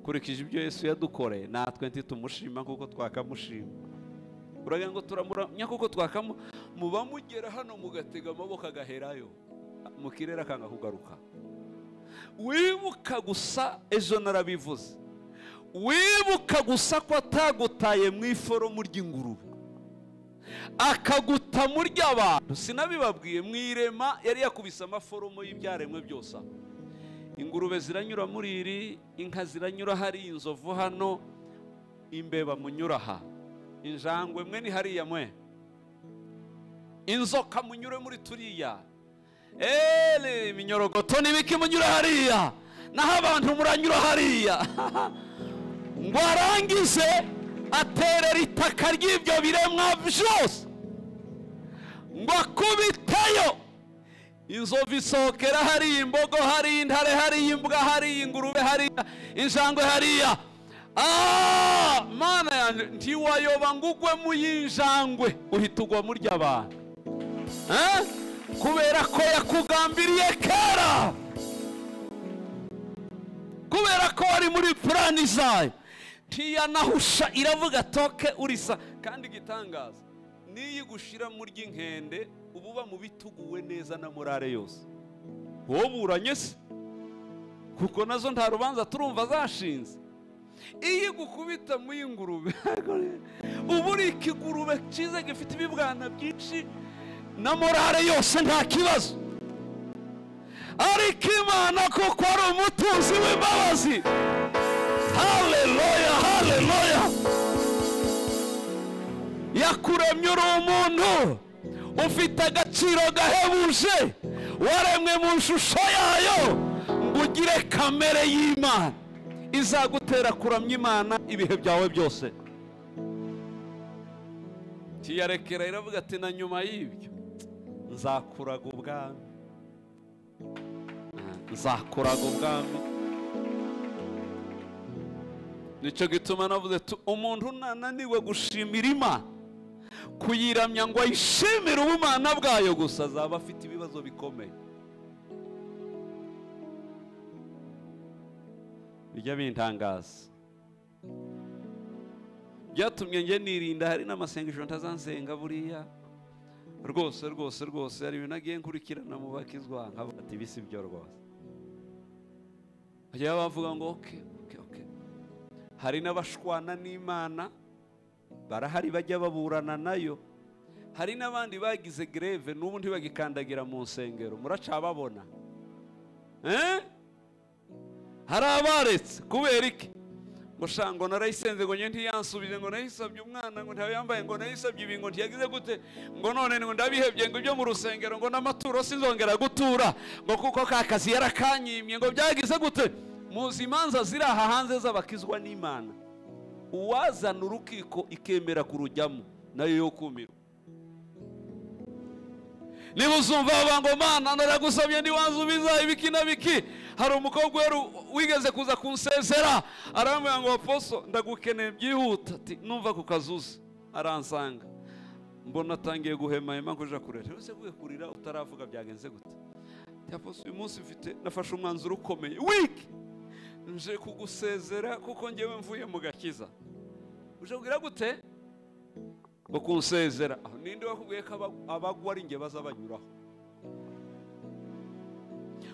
Kurikije ibyo Yesu yadukoreye, natwe ntitumushima kuko twakamushima. Uragira ngo turamuramya kuko twakamu, muba mugera hano mugatega amaboko agaherayo mu kirere akanga kugaruka. Wibuka gusa ejo narabivuze, wibuka gusa ko atagutaye mu iforomo ry'ingurube, akaguta muri abantu. Sinabibabwiye mu irema yari yakubise amaforomo y'ibyaremwe byose. Ingurube ziranyura muri iri, inka ziranyura hari, inzovu hano, imbeba munyura aha, injangwe mwe ni hariya mwe, inzoka munyure muri turiya, ele iminyorogoto n'ibiki munyura hariya, naho abantu muranyura hariya. Ngo arangize aterera itaka ry'ibyo biremwa byose, ngo akubiteyo inzovu isohokera hariya, imbogo hariya, intare hariya, imbwa hariya, ingurube hariya, injangwe hariya. Mana yanjye, ntiwayoba ngo ugwe mu y'injangwe, uhita ugwa muri abantu, kubera ko yakugambiriye kera, kubera ko wari muri plani zayo. Ntiyanahusha, iravuga toke urisa. Kandi igitangaza, niyo igushira muri ry'inkende ububa mu bituguwe neza na morale yose. Wowe buranye se, kuko nazo nta rubanza turumva zashinze. Iyo igukubita mu y'ingurube, uba uri ikigurube cyiza gifite ibibwana byinshi na morale yose, nta kibazo. Ariko Imana kuko ari umutunzi w'imbabazi, haleluya, haleluya, yakuremye uri umuntu ufite agaciro gahebuje, waremwe mu ishusho yayo, ngo ugire kamere y'Imana izagutera kuramya Imana ibihe byawe byose. Tiyarekera iravuga ati na nyuma y'ibyo nzakuraga ubwami, nzakuraga ubwami. Nicyo gituma navuze umuntu nananiwe gushimira Imana, kuyiramya ngo ayishimire ubumana bwayo gusa, azaba afite ibibazo bikomeye. Bijya bintangaza, byatumye nge nirinda. Hari n'amasengesho ntazansenga buriya rwose rwose rwose. Hari ibintu nagiye nkurikirana mu bakizwa nkavuga ati bisi byo rwose. Bajya bavuga ngo okay okay okay. Hari n'abashwana n'Imana barahari, bajya baburana nayo. Hari n'abandi bagize greve n'ubu ntibagikandagira mu nsengero, muracababona. Hari abaretse kubera iki? Ngo shango narayisenze ngo ntiyansubije, ngo nayisabye umwana ngo ntayambaye, ngo nayisabye ibi, ngo ntiyagize gute, ngo none ngo ndabihebye, ngo ibyo mu rusengero, ngo n'amaturo sinzongera gutura, ngo kuko ka kazi yarakanyimye, ngo byagize gute. Muzi imanza ziri aha hanze z'abakizwa n'Imana, uwazana urukiko ikemera kurujyamo nayo yo kumirwa. Niba uzumva ngo Mana naragusabye ntiwansubiza ibiki na biki. Hari umukobwa wigeze kuza kunsezera, arambwira ngo aposo ndagukeneye byihuta, ati numva ku kazuzi. Aransanga mbona atangiye guhema kuja kurera. Ese kuye kurira utaravuga byagenze gute? Ati aposo uyu munsi mfite nafashe umwanzuro ukomeye wiki, nje kugusezera kuko ngewe mvuye mu gakiza. Uje kugira gute? Ngo kunsezera. Ninde wakubwiye ko abagwa ari nge bazabanyuraho?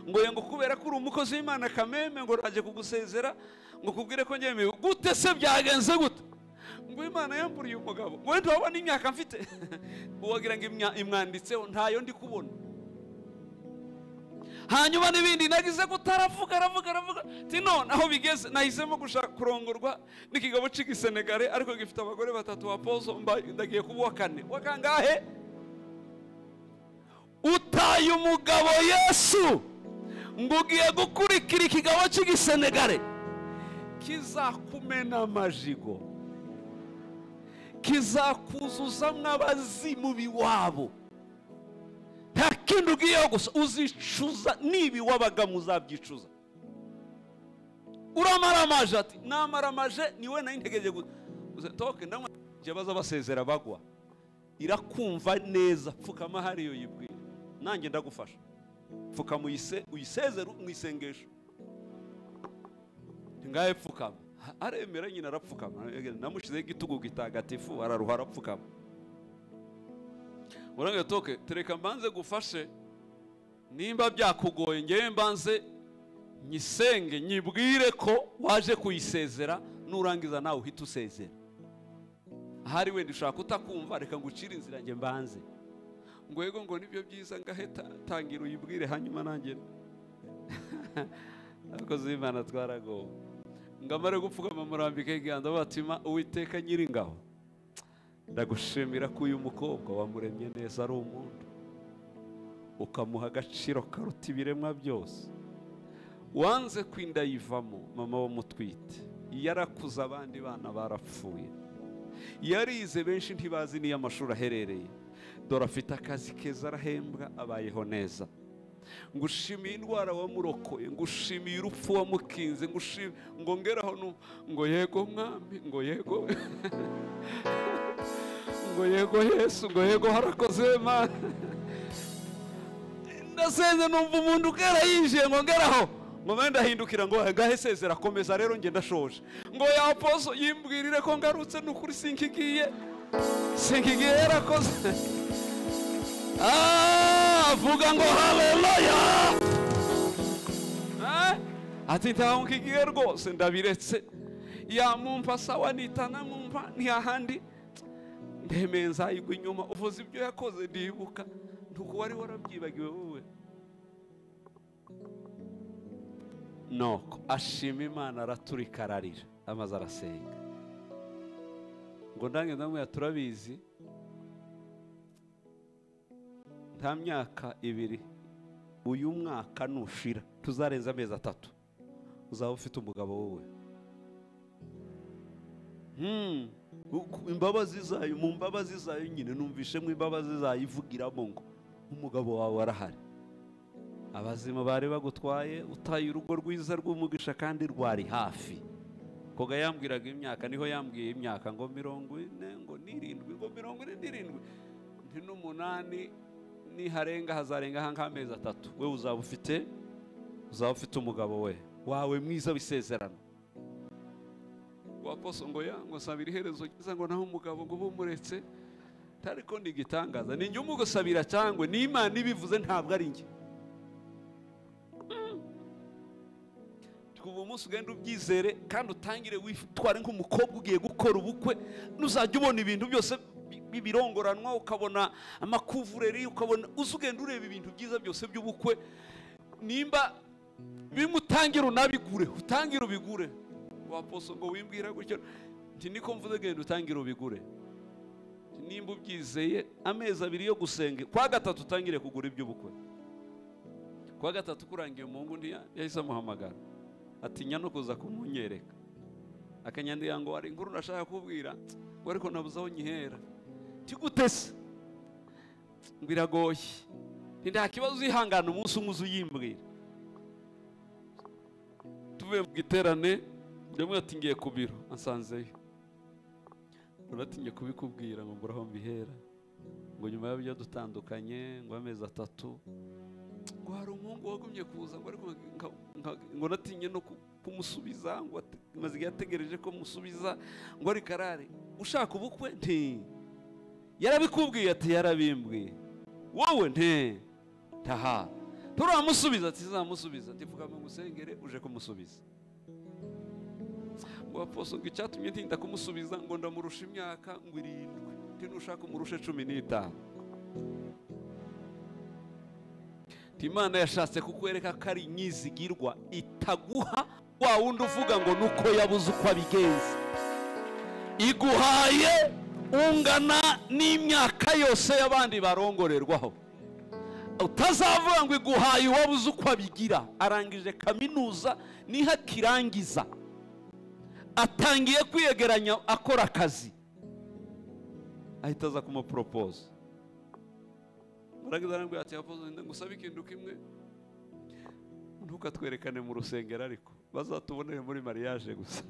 Ngo ngo kubera ko uri umukozi w'Imana kameme, ngo raje kugusezera ngo kubwire ko ngewe gute se byagenze gute? Ngo Imana yamburiye umugabo, ngo wenda wabona imyaka mfite, uwagira ngo imwanditseho ntayo ndi kubona. Hanyuma n'ibindi nagize gutaravuga aravuga aravuga ati none aho bigeze nahisemo gushaka kurongorwa n'ikigabo cy'igisenegare ariko gifite abagore batatu wa pozo, ndagiye kuba uwa kane. Wa kangahe? Utaye umugabo Yesu ngo ugiye gukurikira ikigabo cy'igisenegare kizakumena amajigo, kizakuzuzamwo abazimu biwabo. Nta kindi ugiyeho gusa uzicuza, nibi wabaga muzabyicuza. Uramaramaje ati namaramaje niwe nayintegereje gusa toke ndamwe baza basezera bagwa. Irakumva neza, pfukama hariyo yibwira nanjye ndagufasha. Pfukama uyisezere mu isengesho. Ngaye pfukama, aremera nyina arapfukama, namushizeho igitugu gitagatifu araruha arapfukama. Uranga toke tereka mbanze gufashe, nimba byakugoye ngewe mbanze Nyisenge nyibwire ko waje kuyisezera, nurangiza nawe uhita usezera. Ahari wenda ushaka kutakumva, reka ngucire inzira njye mbanze. Ngo yego, ngo nibyo byiza, ngahe tangira uyibwire hanyuma nanjye. Abakozi b'Imana twaragowe. Ngamare gupfukama murambika ikiganza, batima Uwiteka Nyiringabo, ndagushimira ko uyu mukobwa wamuremye neza ari umuntu, ukamuha agaciro karuta ibiremwa byose. Wanze kwinda yivamo mama wamutwite, yarakuze abandi bana barapfuye, yarize benshi ntibazi niyo amashuri aherereye, dore afite akazi keza arahembwa, abayeho neza. Ngushimiye indwara wamurokoye, ngushimiye urupfu wamukinze, ngushimiye ngo ngeraho ngo yego mwami, ngo yego ngo yego Yesu, ngo yego harakoze Mana. Ndasenze numva umuntu ukera yinjiye ngo ngeraho, ngo mbe ndahindukira ngo ngahe sezera, komeza rero nge ndashoje. Ngo ya aposo yimbwirire ko ngarutse, nukuri sinkigiye, sinkigiye yarakoze. Avuga ngo haleluya. Ati ntaho nkigiye rwose ndabiretse, yamumpa sawa nitana mumpa ntihahandi ndemeye nzayigwa inyuma. Uvuze ibyo yakoze ndibuka, ntuko wari warabyibagiwe wowe. Noko ashima Imana, araturika ararira, amaze arasenga. Ngo ndange ndamwe turabizi, nta myaka ibiri uyu mwaka nushira tuzarenza amezi 3 uzaba ufite umugabo wowe. Imbabazi zayo, mu mbabazi zayo nyine numvishemo imbabazi zayo ivugiramo ngo umugabo wawe arahari. Abazima bari bagutwaye, utaye urugo rwiza rw'umugisha kandi rwari hafi. Koga yambwiraga imyaka, niho yambwiye imyaka ngo 47, ngo 47, nti 8, niharenga hazarenga nk'amezi 3, we uzaba ufite umugabo we wawe mwiza w'isezerano. Waposo ngo ya ngo sabira iherezo ryiza, ngo naho umugabo ngo bumuretse. Tariko ndi gitangaza, ni njye umugusabira cyangwa ni Imana ibivuze, ntabwo ari njye. Kuva umunsi ugenda ubyizere kandi utangire witware nk'umukobwa ugiye gukora ubukwe, nuzajya ubona ibintu byose bibirongoranwa, ukabona amakuvureri, ukabona uzugenda ureba ibintu byiza byose by'ubukwe. Nimba bimutangira unabigure, utangira ubigure. Waposo ngo wimbwira gutyo, nti niko mvuze genda utangira ubigure. Nimba ubyizeye amezi 2 yo gusenga, kwa 3 utangire kugura iby'ubukwe. Kwa 3 kurangiye umuhungu ndi yahise amuhamagara, atinya no kuza kumunyereka. Akanyandira ngo ari inkuru ndashaka kubwira, ngo ariko nabuze aho nyihera. Ntigutese biragoye, nta kibazo uzihangana umunsi umwe uzuyimbwira. Tuvuye mu giterane, ndamwe ati ngiye ku biro, ansanzeyo. Uratinye kubikubwira ngo mbura aho mbihera, ngo nyuma y'ibyo dutandukanye ngo amezi 3, ngo hari umuhungu wagumye kuza, ngo ariko ngo natinye no kumusubiza, ngo maze igihe ategereje ko musubiza, ngo ari karare ushaka ubukwe. Nti yarabikubwiye? Ati yarabimbwiye. Wowe nti taha turamusubiza? Ati zamusubiza. Ndivuga ngo ngusengere uje kumusubiza. Ngo aposo ngo icyatumye ntinda kumusubiza ngo ndamurusha imyaka ngo 7, nti nushaka umurushe 15. Imana yashatse kukwereka ko ari nyizigirwa, itaguha wa wundi uvuga ngo nuko yabuze uko abigenza. Iguhaye ungana n'imyaka yose y'abandi barongorerwaho. Utazavuga ngo iguhaye uwabuze uko abigira. Arangije kaminuza, niho akirangiza atangiye kwiyegeranya akora akazi, ahita aza kumupropose. Muragiza arambwira ati apozo ngusaba ikintu kimwe, ntukatwerekane mu rusengero, ariko bazatubonere muri mariage gusa.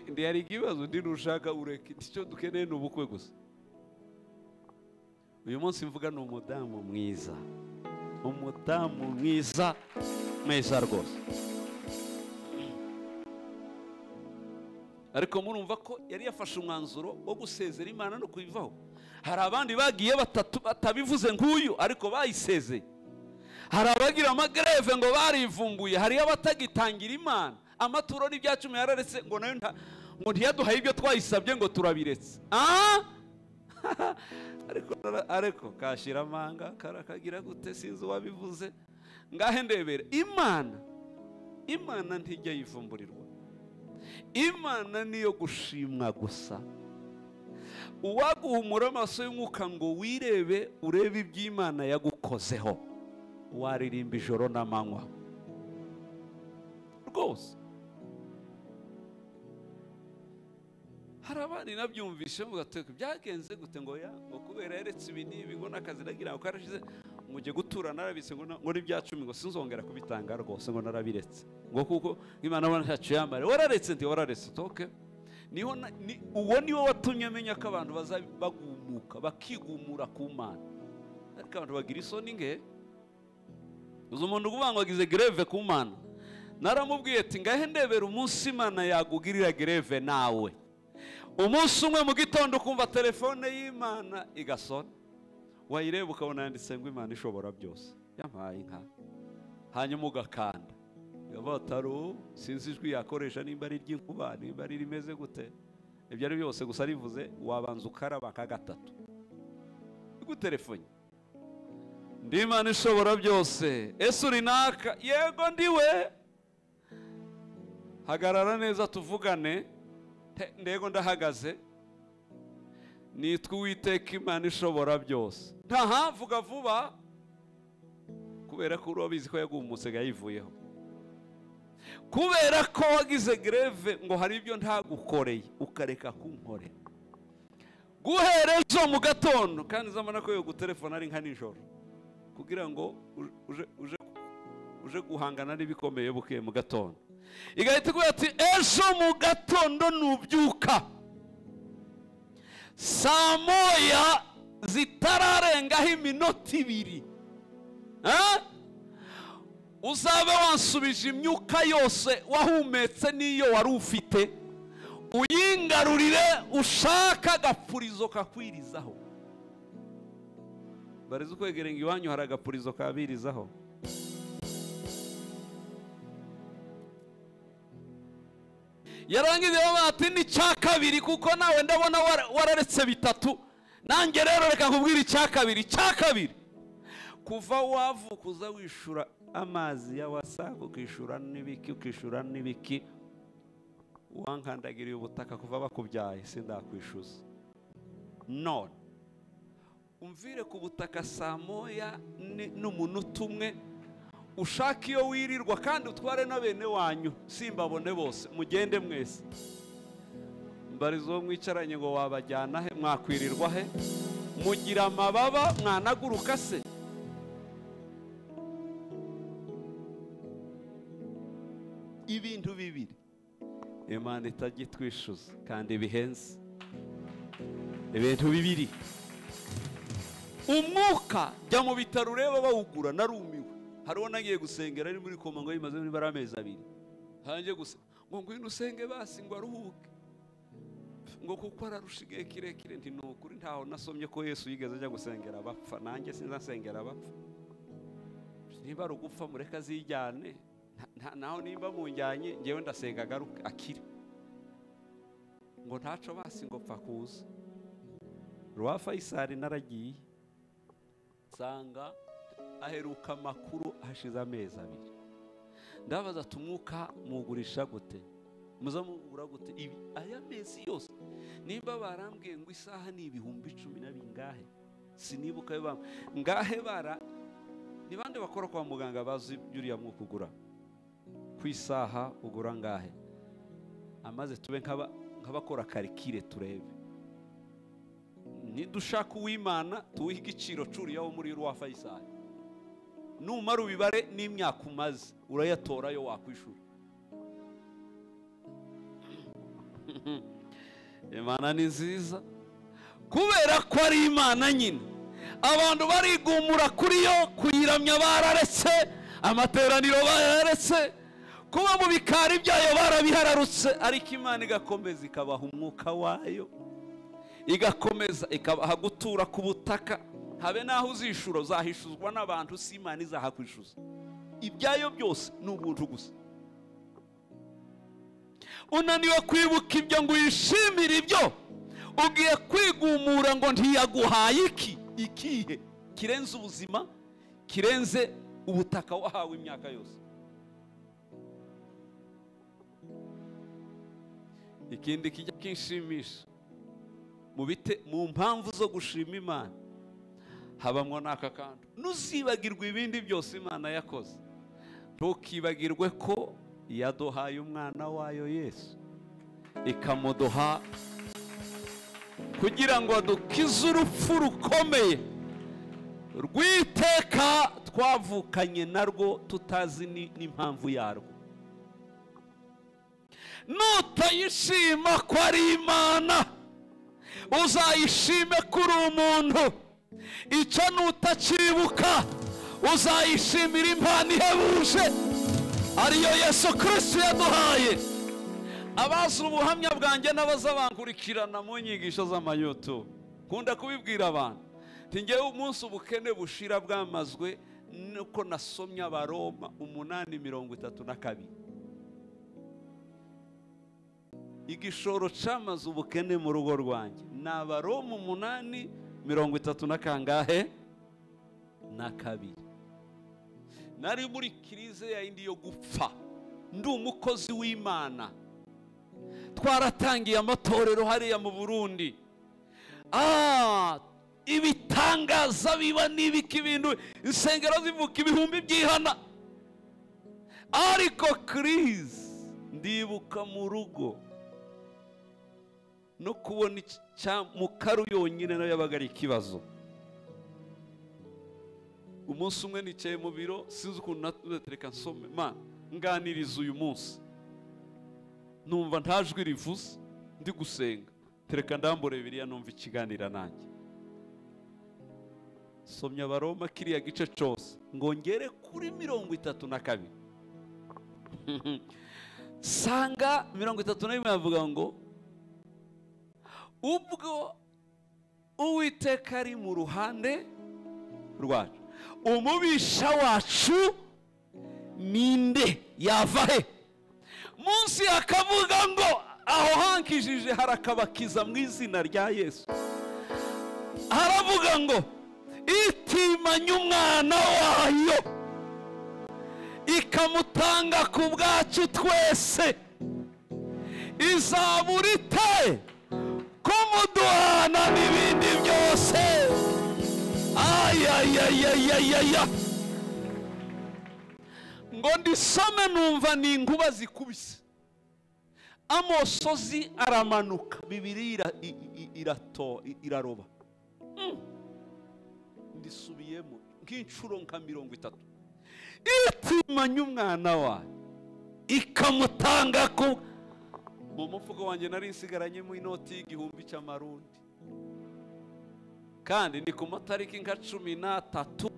Ndi yari ikibazo, ndi nushaka ureke, icyo dukeneye ni ubukwe gusa. Uyu munsi mvuga ni umudamu mwiza, umudamu mwiza mwiza rwose. Ariko murumva ko yari yafashe umwanzuro wo gusezera Imana no kuyivaho. Hari abandi bagiye batatu batabivuze nk'uyu, ariko bayisezeye. Hari abagira amagreve ngo barivumbuye, hari abatagitangira Imana amaturo n'ibya cumi yararetse, ngo nayo ngo ntiyaduhaye ibyo twayisabye, ngo turabiretse. Ariko kashira amanga karakagira gute, sinzi uwabivuze. Ngahe ndebere, Imana ntijya yivumburirwa. Imana niyo gushimwa gusa. Uwaguhumura amaso y'umwuka ngo wirebe, urebe iby'Imana yagukozeho, waririmba ijoro n'amanywa rwose. Hari abandi nabyumvishe mugateka byagenze gute, ngo ya ngo kubera yaretse ibi n'ibi, ngo n'akazi nagira ngo karashize, ngo ujye gutura narabitse, ngo n'ibya cumi ngo sinzongera kubitanga rwose, ngo narabiretse, ngo kuko Imana abona ntacyo yambare. Wararetse nti wararetse toke. Niho uwo niwo watumye amenya ko abantu bagumuka bakigumura ku Mana. Ariko abantu bagira isoni nge. Uzi umuntu uvuga ngo agize greve ku Mana, naramubwiye ati ngahe ndebera umunsi Imana yagugirira greve nawe. Umunsi umwe mu gitondo ukumva telefone y'Imana igasona, wayireba ukabona yanditse ngo Imana ishobora byose yampaye inka, hanyuma ugakanda gataro, sinzi ijwi yakoresha nimba ari iry'inkuba nimba ari rimeze gute, ibyo ari byose gusa rivuze wabanza ukaraba nka gatatu igutelefone, ndi Imana ishobora byose, ese uri naka? Yego ndiwe. Hagarara neza tuvugane. Ndego ndahagaze, nitwa Uwiteka Imana ishobora byose. Ntaha vuga vuba, kubera ko urabizi ko yagumutse yayivuyeho, kubera ko wagize greve ngo hari ibyo ntagukoreye ukareka kunkorera guhera ejo mu gatondo. Kandi zamana ko yo gutelefona ari nka nijoro, kugira ngo uje guhangana n'ibikomeye bukeye mu gatondo. Igahita ikubwira ati ejo mu gatondo nubyuka saa moya zitararengaho iminota 2, uzabe wansubije imyuka yose wahumetse n'iyo wari ufite, uyingarurire, ushaka agapurizo kakwirizaho. Barize ukwegerenga iwanyu hari agapurizo kabirizaho. Yarangiza ati ni cya kabiri, kuko nawe ndabona wararetse bitatu, nanjye rero reka nkubwire icya kabiri. Icya kabiri, kuva wavuka uza wishura amazi ya WASAC, ukishura n'ibiki, ukishura n'ibiki, wankandagiriye ubutaka kuva bakubyaye sindakwishuza. None umvire ku butaka saa moya n'umunota umwe, ushaka iyo wirirwa kandi utware na bene wanyu, simbabone bose, mugende mwese. Mbarizo mwicaranye ngo wabajyana he, mwakwirirwa he, mugira amababa mwanaguruka se? Ibintu bibiri Imana itagitwishuza kandi bihenze. Ibintu bibiri, umwuka jya mu bitaro ureba bawugura, narumiwe. Hariho nagiye gusengera ari muri koma ngo yimaze muri amezi 2, hanjye gusa ngo ngwino usenge basi ngo aruhuke, ngo kuko ararusha igihe kirekire. Nti nukuri ntaho nasomye ko Yesu yigeze ajya gusengera abapfa, nanjye sinzasengera abapfa. Niba ari ugupfa mureka azijyane, naho nimba munjyanye ngewe ndasenga agaruke akire, ngo ntaco basi ngo pfa kuza. Rwa Faisal naragiye nsanga aheruka amakuru hashize amezi 2. Ndabaza tumwuka mugurisha gute, muza mugura gute ibi aya mezi yose? Nimba barambwiye ngo isaha ni 10,000 na bingahe, sinibuka yo bamwe ngahe bara. Ni bande bakora kwa muganga bazi byuriya mwuka ugura ku isaha ugura ngahe? Amaze tube nk'abakora karikire turebe, nidushaka uw'Imana tuwihe igiciro curiya wo muri rwa Faisal. Numara ubibare n'imyaka umaze urayatora yo wakwishura. Imana ni nziza kubera ko ari Imana nyine. Abantu barigumura kuri yo, kuyiramya bararetse, amateraniro bararetse, kuba mu bikari byayo barabihararutse, ariko Imana igakomeza ikabaha umwuka wayo, igakomeza ikabaha gutura ku butaka. Habe naho uzishura uzahishuzwa n'abantu, si Imana izahakwishuza. Ibyayo byose ni ubuntu gusa. Unaniwe kwibuka ibyo ngo uyishimire ibyo, ugiye kwigumura ngo ntiyaguhaye iki ikihe kirenze ubuzima, kirenze ubutaka wahawe imyaka yose. Ikindi kijya kinshimisha mu mpamvu zo gushima Imana habamwo n'aka kantu: nuzibagirwa ibindi byose Imana yakoze, ntukibagirwe ko yaduhaye umwana wayo Yesu, ikamuduha kugira ngo adukize urupfu rukomeye rw'iteka twavukanye narwo tutazi n'impamvu yarwo. Nutayishima ko ari Imana, uzayishime kuri umuntu. Icyo nutakibuka, uzayishimira impano ihebuje ariyo Yesu Kristo yaduhaye. Abazi ubuhamya bwanjye n'abazabankurikirana mu nyigisho z'amayoto, kunda kubibwira abantu nti ngewe umunsi ubukene bushira bwamazwe nuko nasomye Abaroma 8:32. Igishoro cyamaze ubukene mu rugo rwanjye ni Abaroma 8:32 na kangahe? Na kabiri. Nari muri kirize ya indi yo gupfa, ndi umukozi w'Imana. Twaratangiye amatorero hariya mu Burundi. Ibitangaza biba n'ibiki ibintu, insengero zivuka ibihumbi by'ihana. Ariko kirize ndibuka mu rugo no kubona mukaru yonyine nayo yabaga ari ikibazo. Umunsi umwe nicaye mu biro, sinzi ukuntu natereka nsome, ma nganiriza uyu munsi, numva nta jwi rivuze, ndi gusenga, tereka ndambure Bibiliya numva ikiganira nanjye. Somye Abaroma kiriya gice cyose ngo ngere kuri 32. Sanga 31 bavuga ngo ubwo Uwiteka ari mu ruhande rwacu, umubisha wacu ninde yava he? Munsi akavuga ngo aho hankijije harakabakiza mu izina rya Yesu. Haravuga ngo itimanye umwana wayo ikamutanga ku bwacu twese, izabura ite kumuduhana n'ibindi byose? Ayayayayaya. Ngo ndisome numva ni inkuba zikubise, amosozi aramanuka, Bibiliya iraroba. Ndisubiyemo nk'inshuro nka 30. Itimanye umwana wayo ikamutanga ku mu mufuko wanjye nari nsigaranyemo inoti y'igihumbi cy'amarundi, kandi ni ku matariki nka 13,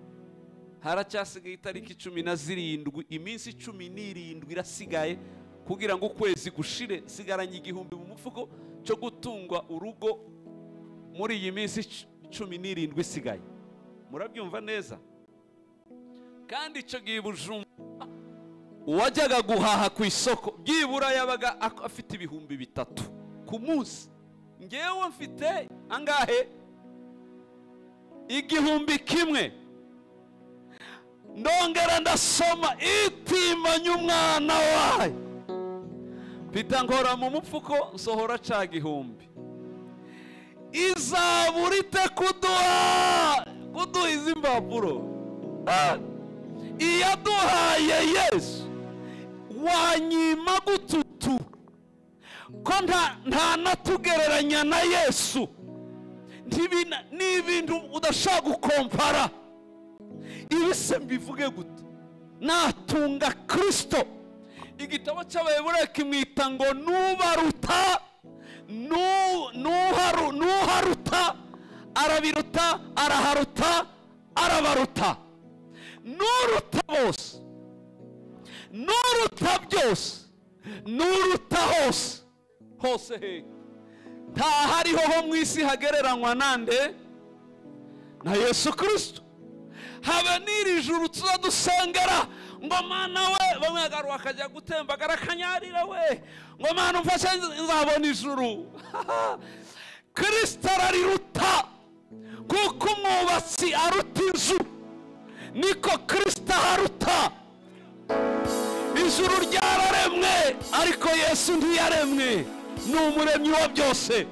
haracyasigaye itariki 17, iminsi 17 irasigaye kugira ngo ukwezi gushire. Sigaranye igihumbi mu mufuko cyo gutungwa urugo muri iyi minsi 17 isigaye. Murabyumva neza? Kandi icyo gihe Bujumbura uwajyaga guhaha ku isoko byibura yabaga afite 3000 ku munsi. Ngewe mfite angahe? 1000. Ndongera ndasoma itimanye umwana wayo, mpita nkora mu mufuko nsohora ca gihumbi. Izabura ite kuduha izi mpapuro? Iyaduhaye Yesu wanyima gututu ko nta natugereranya na Yesu. Ni ibintu udashaka gukompara. Ibise mbivuge gute? Natunga Kristo. Igitabo cy'Abaheburayo kimwita ngo nubaruta, nuharuta, arabiruta, araharuta, arabaruta. Nuruta bose, nuruta byose, nuruta hose. Hose he? Nta hariho ho mu isi hagereranywa nande? Na Yesu Kristo. Habe n'iri juru tuzadusengera ngo Mana we, bamwe agaruka akajya gutembagara akanyarira we, ngo Mana umfashe nzabona ijuru. Kristo arariruta, kuko umwubatsi aruta inzu, niko Kristo aruta. Ijuru ryararemwe, ariko Yesu ntiyaremwe, ni umuremyi wa byose.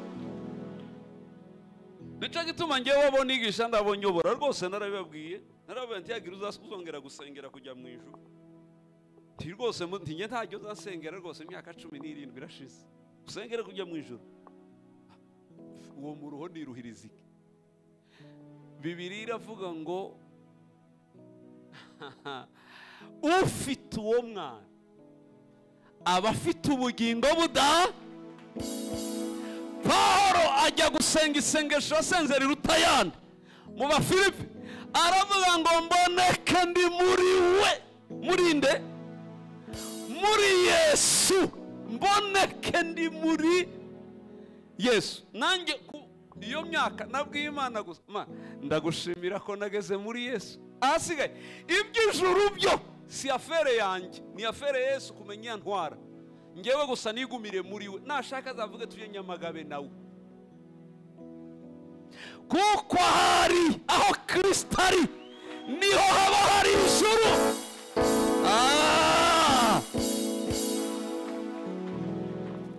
Nicyo gituma ngewe abo nigisha ndabonyobora rwose, narabibabwiye, narababwiye nti yagira uzongera gusengera kujya mu ijuru. Nti rwose nti ntajya uzasengera rwose, imyaka 17 irashize usengere kujya mu ijuru. Uwo muruho niruhiriza iki? Bibiliya iravuga ngo ufite uwo mwana aba afite ubugingo buda. Pawulo ajya gusenga isengesho asenze riruta ayandi mu Bafilipi, aravuga ngo mboneke ndi muri we, muri nde? Muri Yesu. Mboneke ndi muri Yesu. Nanjye iyo myaka nabwiye Imana gusa, ndagushimira ko nageze muri Yesu. Ahasigaye iby'ijuru byo si afere yanjye, ni afere Yesu kumenya ntwara. Ngewe gusa nigumire muri we, nashaka azavuge tuye Nyamagabe nawe, kuko hari aho Kristo ari niho haba hari ijuru.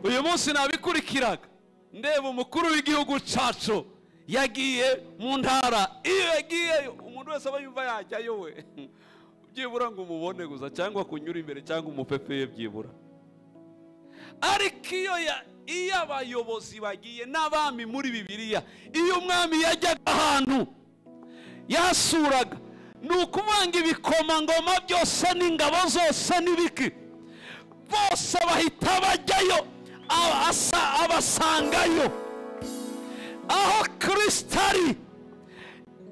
Uyu munsi nabikurikiraga ndeba umukuru w'igihugu cyacu yagiye mu ntara. Iyo yagiyeyo umuntu wese aba yumva yajyayo we, byibura ngo umubone gusa, cyangwa kunyura imbere, cyangwa umupepeye byibura. Ariko iyo abayobozi bagiye n'abami muri Bibiliya, iyo umwami yajyaga ahantu yasuraga, ni ukuvanga ibikomangoma byose n'ingabo zose n'ibiki, bose bahita bajyayo, abasangayo. Aho Kristo ari,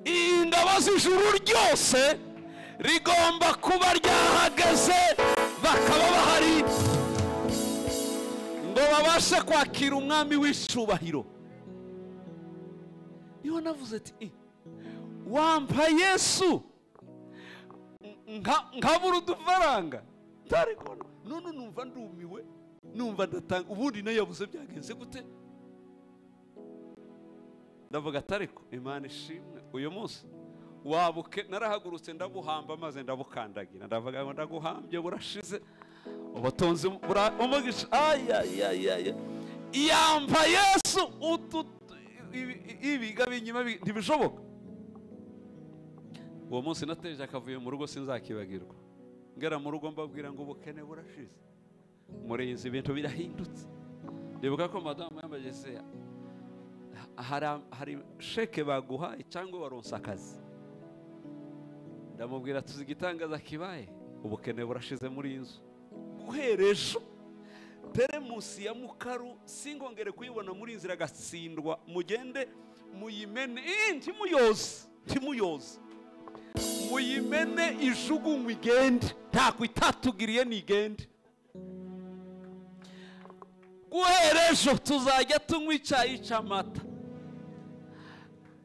ingabo z'ijuru ryose rigomba kuba ryahagaze, bakaba bahari ngo babashe kwakira umwami w'icubahiro. Niho navuze ati wampa Yesu nkabura udufaranga, none numva ndumiwe, numva ndatanga, ubundi nayo yabuze byagenze gute? Ndavuga atariko Imana ishimwe, uyu munsi wabuke narahagurutse ndabuhamba maze ndabukandagira, ndavuga ngo ndaguhambye burashize, ubutunzi umugisha. Ayayayaya, yampa Yesu ibiga binyuma ntibishoboka. Uwo munsi nateje akavuye mu rugo sinzakibagirwa, ngera mu rugo mbabwira ngo ubukene burashize, murenze ibintu birahindutse. Ndibuka ko madamu yambajije hari sheke baguhaye cyangwa waronse akazi, ndamubwira tuzi igitangaza kibaye, ubukene burashize muri iyi nzu. Guhera ejo teremusi ya mukaru singongere kuyibona muri inzira gatsindwa, mugende muyimene, ntimuyoze, ntimuyoze, muyimene ijugunywe igende, ntako itatugiriye nigende. Guhera ejo tuzajya tunywa icyayi cy'amata,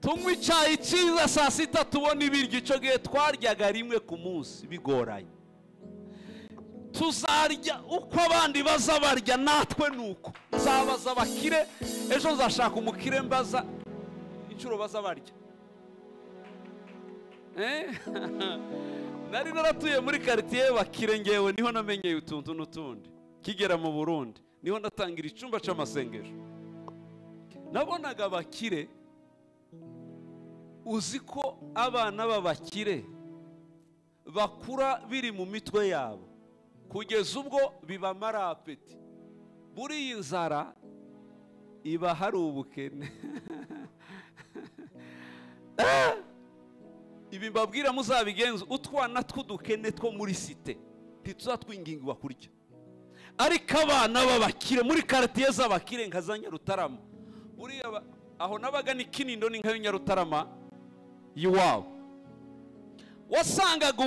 tunywa icyayi cyiza saa sita tubona ibiryo. Icyo gihe twaryaga rimwe ku munsi bigoranye. Tuzarya uko abandi baza barya, natwe nuko. Nzabaza abakire ejo, nzashaka umukire mbaza inshuro baza barya. Nari naratuye muri quartier bakire, ngewe niho namenyeye utuntu n'utundi. Kigera mu Burundi niho natangira icyumba cy'amasengesho, nabonaga abakire. Uzi ko abana b'abakire bakura biri mu mitwe yabo kugeza ubwo bibamara apeti. Buri iyi nzara iba hari ubukene. Ibi mbabwira muzabigenza, utwana tw'udukene two muri site ntituzatwingingwa kurya, ariko abana b'abakire muri quartier z'abakire nka za Nyarutarama, buriya aho nabaga ni Kinindo ni nka Nyarutarama iwabo, wasangaga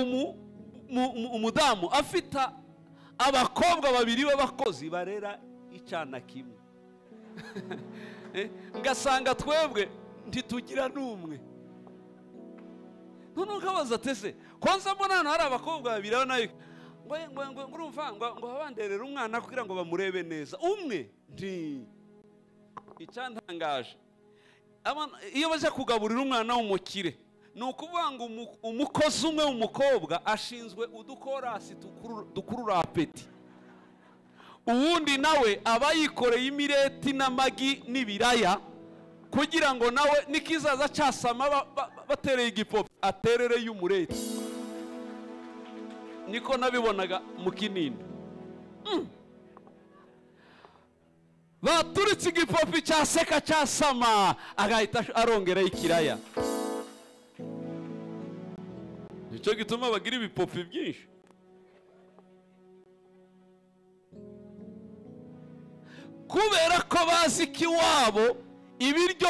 umudamu afite abakobwa babiri b'abakozi barera icana kimwe. Ngasanga twebwe ntitugira n'umwe. None nkabaza tese kwanza mbona hano hari abakobwa babiri aho nayo ngo urumva ngo babanderere umwana kugira ngo bamurebe neza umwe nti icyantangaje iyo baje kugaburira umwana w'umukire ni ukuvuga ngo umukozi umwe w'umukobwa ashinzwe udukorasi dukurura apeti, uwundi nawe aba yikoreye imireti n'amagi n'ibiraya kugira ngo nawe nikizaza cyasama batereye igipope aterere y'umureti. Niko nabibonaga mu Kinini. Baturitse igipopi cyaseka cyasama agahita arongera ikiraya. Nicyo gituma bagira ibipopi byinshi. Kubera ko bazi ko iwabo ibiryo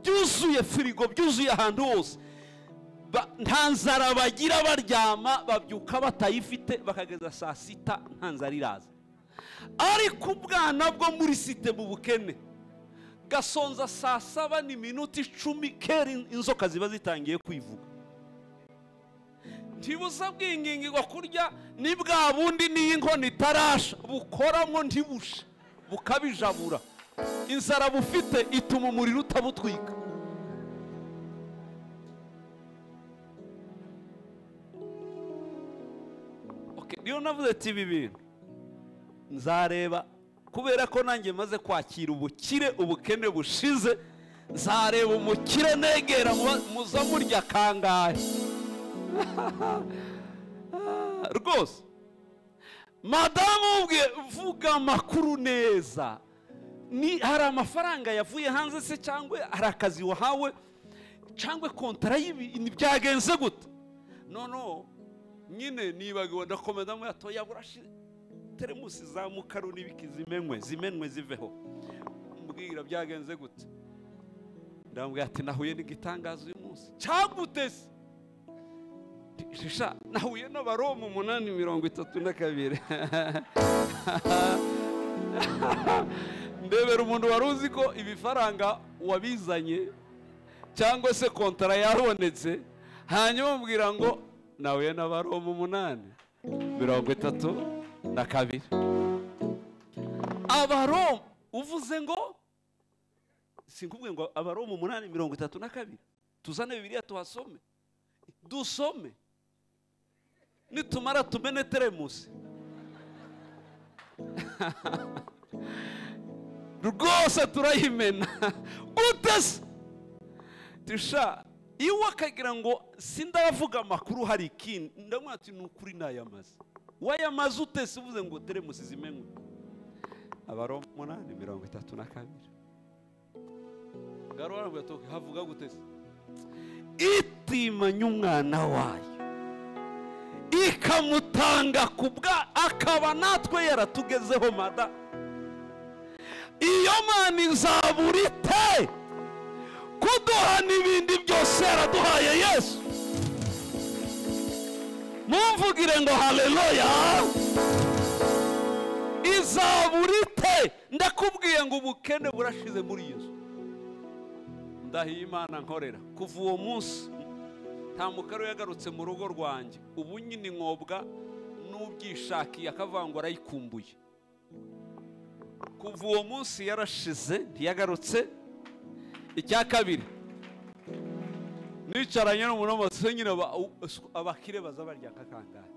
byuzuye firigo byuzuye ahantu hose, nta nzara bagira, baryama babyuka batayifite bakageza saa sita nta nzara iraza. Ariko ubwana bwo muri site mu bukene gasonza saa 7 n'iminota 10 kera inzoka ziba zitangiye kwivuga. Ntibuza bwingingirwa kurya ni bwa bundi n'inkono itarasha bukoramo ntibusha bukabijabura. Inzara bufite ituma umuriro utabutwika. Okay, niyo navuze ati ibi bintu nzareba kubera ko nanjye maze kwakira ubukire ubukene bushize, nzareba umukire negera muza murya kangahe. Rwose madamu ubwe vuga amakuru neza, ni hari amafaranga yavuye hanze se cyangwa hari akazi wahawe cyangwa kontara y'ibi byagenze gute? No nyine nibagiwe ndakomeza mu yatoya burashize teremusi za mukaru n'ibiki zimenwe ziveho. Mbwira byagenze gute? Ndamubwira ati nahuye n'igitangazo uyu munsi. Cyagute se? Shisha nahuye n'Abaroma 8:32. Ndebera umuntu wari uzi ko ibifaranga wabizanye cyangwa se kontara yabonetse, hanyuma mbwira ngo nahuye n'Abaroma 8:32. Abaroma uvuze ngo sinkubwiye ngo Abaroma 8:32, tuzane Bibiliya tuhasome dusome, nitumara tumene teremusi. Rwose turayimena gute se? Tisha iwe akagira ngo sindavuga amakuru hari ikindi, ndamubwira ati ni ukuri nayamaze. Wayamaze ute se uvuze ngo teremusi zimenywe? Abaroma 8:32. Garora ngo toke havuga gute se? Itimanya umwana wayo ikamutanga kubwa akaba natwe yaratugezeho mada. Iyo Mana izabura ite kuduha n'ibindi byose yaraduhaye Yesu? Mumvugire ngo haleluya. Izabura ite? Ndakubwiye ngo ubukene burashize muri Yesu. Ndahiye Imana nkorera kuva uwo munsi nta mukaro yagarutse mu rugo rwanjye. Ubu nyine inkobwa n'ubyishakiye akavuga ngo arayikumbuye. Kuva uwo munsi yarashize ntiyagarutse. Icya kabiri nicaranye n'umuntu wese nyine abakire baza barya kangahe,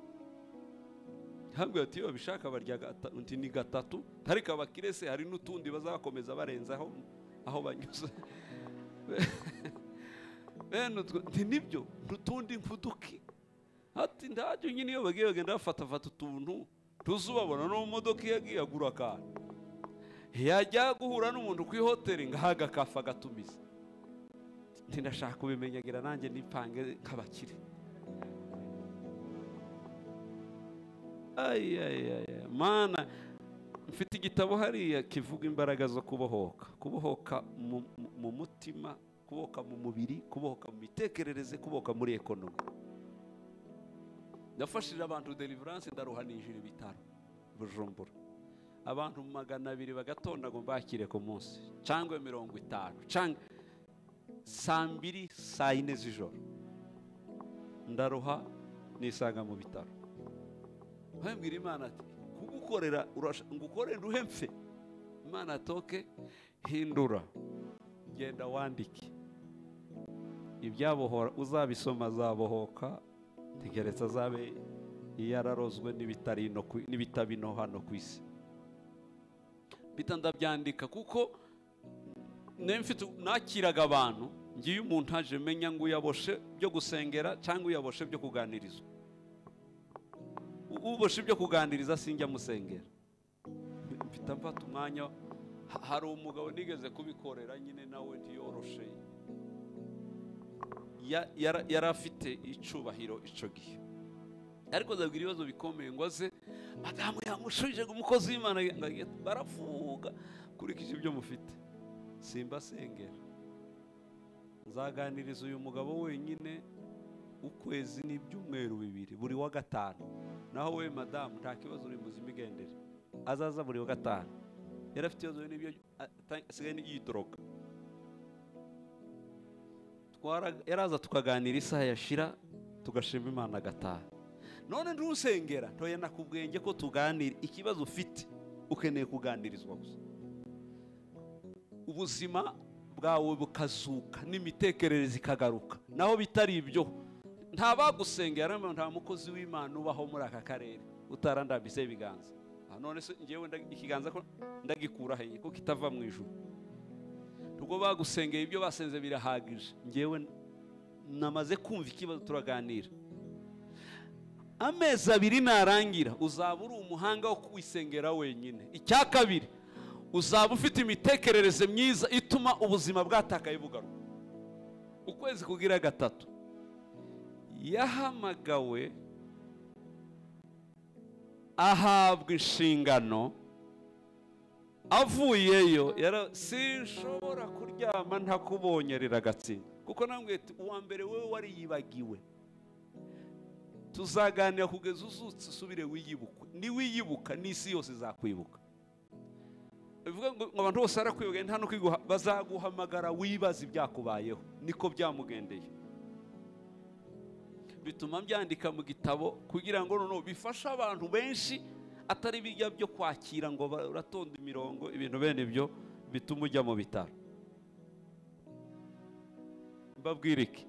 ntabwo ati iyo bishaka barya nti ni gatatu, ariko abakire se hari n'utundi bazakomeza barenzaho aho banyuze. Bene nti nibyo n'utundi mfuduki ati ndajyo nyine iyo bagiye bagenda bafata utuntu tuzubabona no mu modoka yagiye agura akantu, yajya guhura n'umuntu ku hoteli ngahaga kafa gatumiza. Ndashaka kubimenyagira nanjye nipange nk'abakire. Ay ay ay mana, mfite igitabo hariya kivuga imbaraga zo kubohoka, kubohoka mu mutima, kubohoka mu mubiri, kubohoka mu mitekerereze, kubohoka muri ekonomi. Ndafashije abantu deliverance ndaruhanije ibitaro Bujumbura. Abantu 200 bagatonda ngo mbakire ku munsi cyangwa 50 cyangwa saa 2 saa 4 z'ijoro. Ndaruha nisanga mu bitaro. Mbwira Imana ati kugukorera ngukorera nduhe mfe. Imana atoke hindura, genda wandike ibyabohora, uzabisoma azabohoka, tegereza azabe yararozwe n'ibitari no n'ibitabino hano ku isi. Mpita ndabyandika kuko mfite nakiraga abantu, ngiye umuntu aje menya ngo uyaboshe byo gusengera cyangwa uyaboshe byo kuganirizwa. Uboshe byo kuganiriza sinjya musengera, mfite mfata umwanya. Hari umugabo nigeze kubikorera nyine nawe ntiyoroshe, yari afite icubahiro ico gihe, ariko azabwira ibibazo bikomeye ngo aze madamu yamushubije ngo umukozi w'Imana baravuga kurikije ibyo mufite. Simbasengera, nzaganiriza uyu mugabo wenyine ukwezi n'ibyumweru bibiri buri wa gatanu, naho we madamu nta kibazo uri muzima igendere, azaza buri wa gatanu. Yari afite ibibazo n'ibyo asigaye yidroga. Yaraza tukaganira isaha yashira tugashima Imana agataha. None ntusengera ntoya nakubwenge ko tuganira ikibazo ufite, ukeneye kuganirizwa gusa, ubuzima bwawe bukazuka n'imitekerereze ikagaruka. Naho bitari ibyo nta bagusengera, nta mukozi w'Imana ubaho muri aka karere utarandambise ibiganza. None se ngewe ikiganza ko ndagikura he ko kitava mu ijuru? Ubwo bagusengeye ibyo basenze birahagije, ngewe namaze kumva ikibazo turaganira. Amezi abiri narangira uzaba uri umuhanga wo kwisengera wenyine. Icya kabiri, uzaba ufite imitekerereze myiza ituma ubuzima bwatakaye bugaruka. Ukwezi kugira gatatu yahamagawe ahabwa inshingano, avuyeyo sinshobora kuryama ntakubonye riragatsinda, kuko nambwiye ati uwa mbere wewe wariyibagiwe, tuzaganira kugeza uzutse usubire wiyibukwe, niwiyibuka n'isi yose izakwibuka. Bivuga ngo abantu bose barakwibuka nta no kwiguha, bazaguhamagara wibaza ibyakubayeho. Niko byamugendeye, bituma mbyandika mu gitabo kugira ngo noneho bifashe abantu benshi, atari bijya byo kwakira ngo uratonda imirongo, ibintu bene ibyo bituma ujya mu bitaro. Mbabwira iki,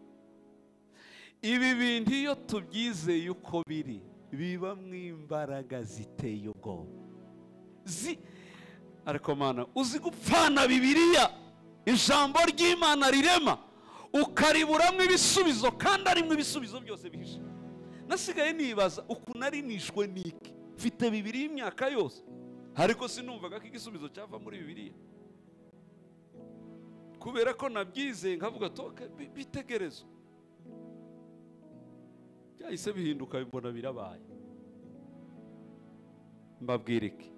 ibi bintu iyo tubyizeye uko biri bibamwo imbaraga ziteye ubwoba. Ariko Mana uzi gupfana Bibiliya, ijambo ry'Imana rirema, ukariburamo ibisubizo kandi arimo ibisubizo byose bihishe. Nasigaye nibaza ukuntu ari nishwe niki, mfite Bibiliya imyaka yose ariko sinumvaga ko igisubizo cyava muri Bibiliya, kubera ko nabyizeye nkavuga toke bitegerezwe. Byahise bihinduka bibona birabaye. Mbabwira iki,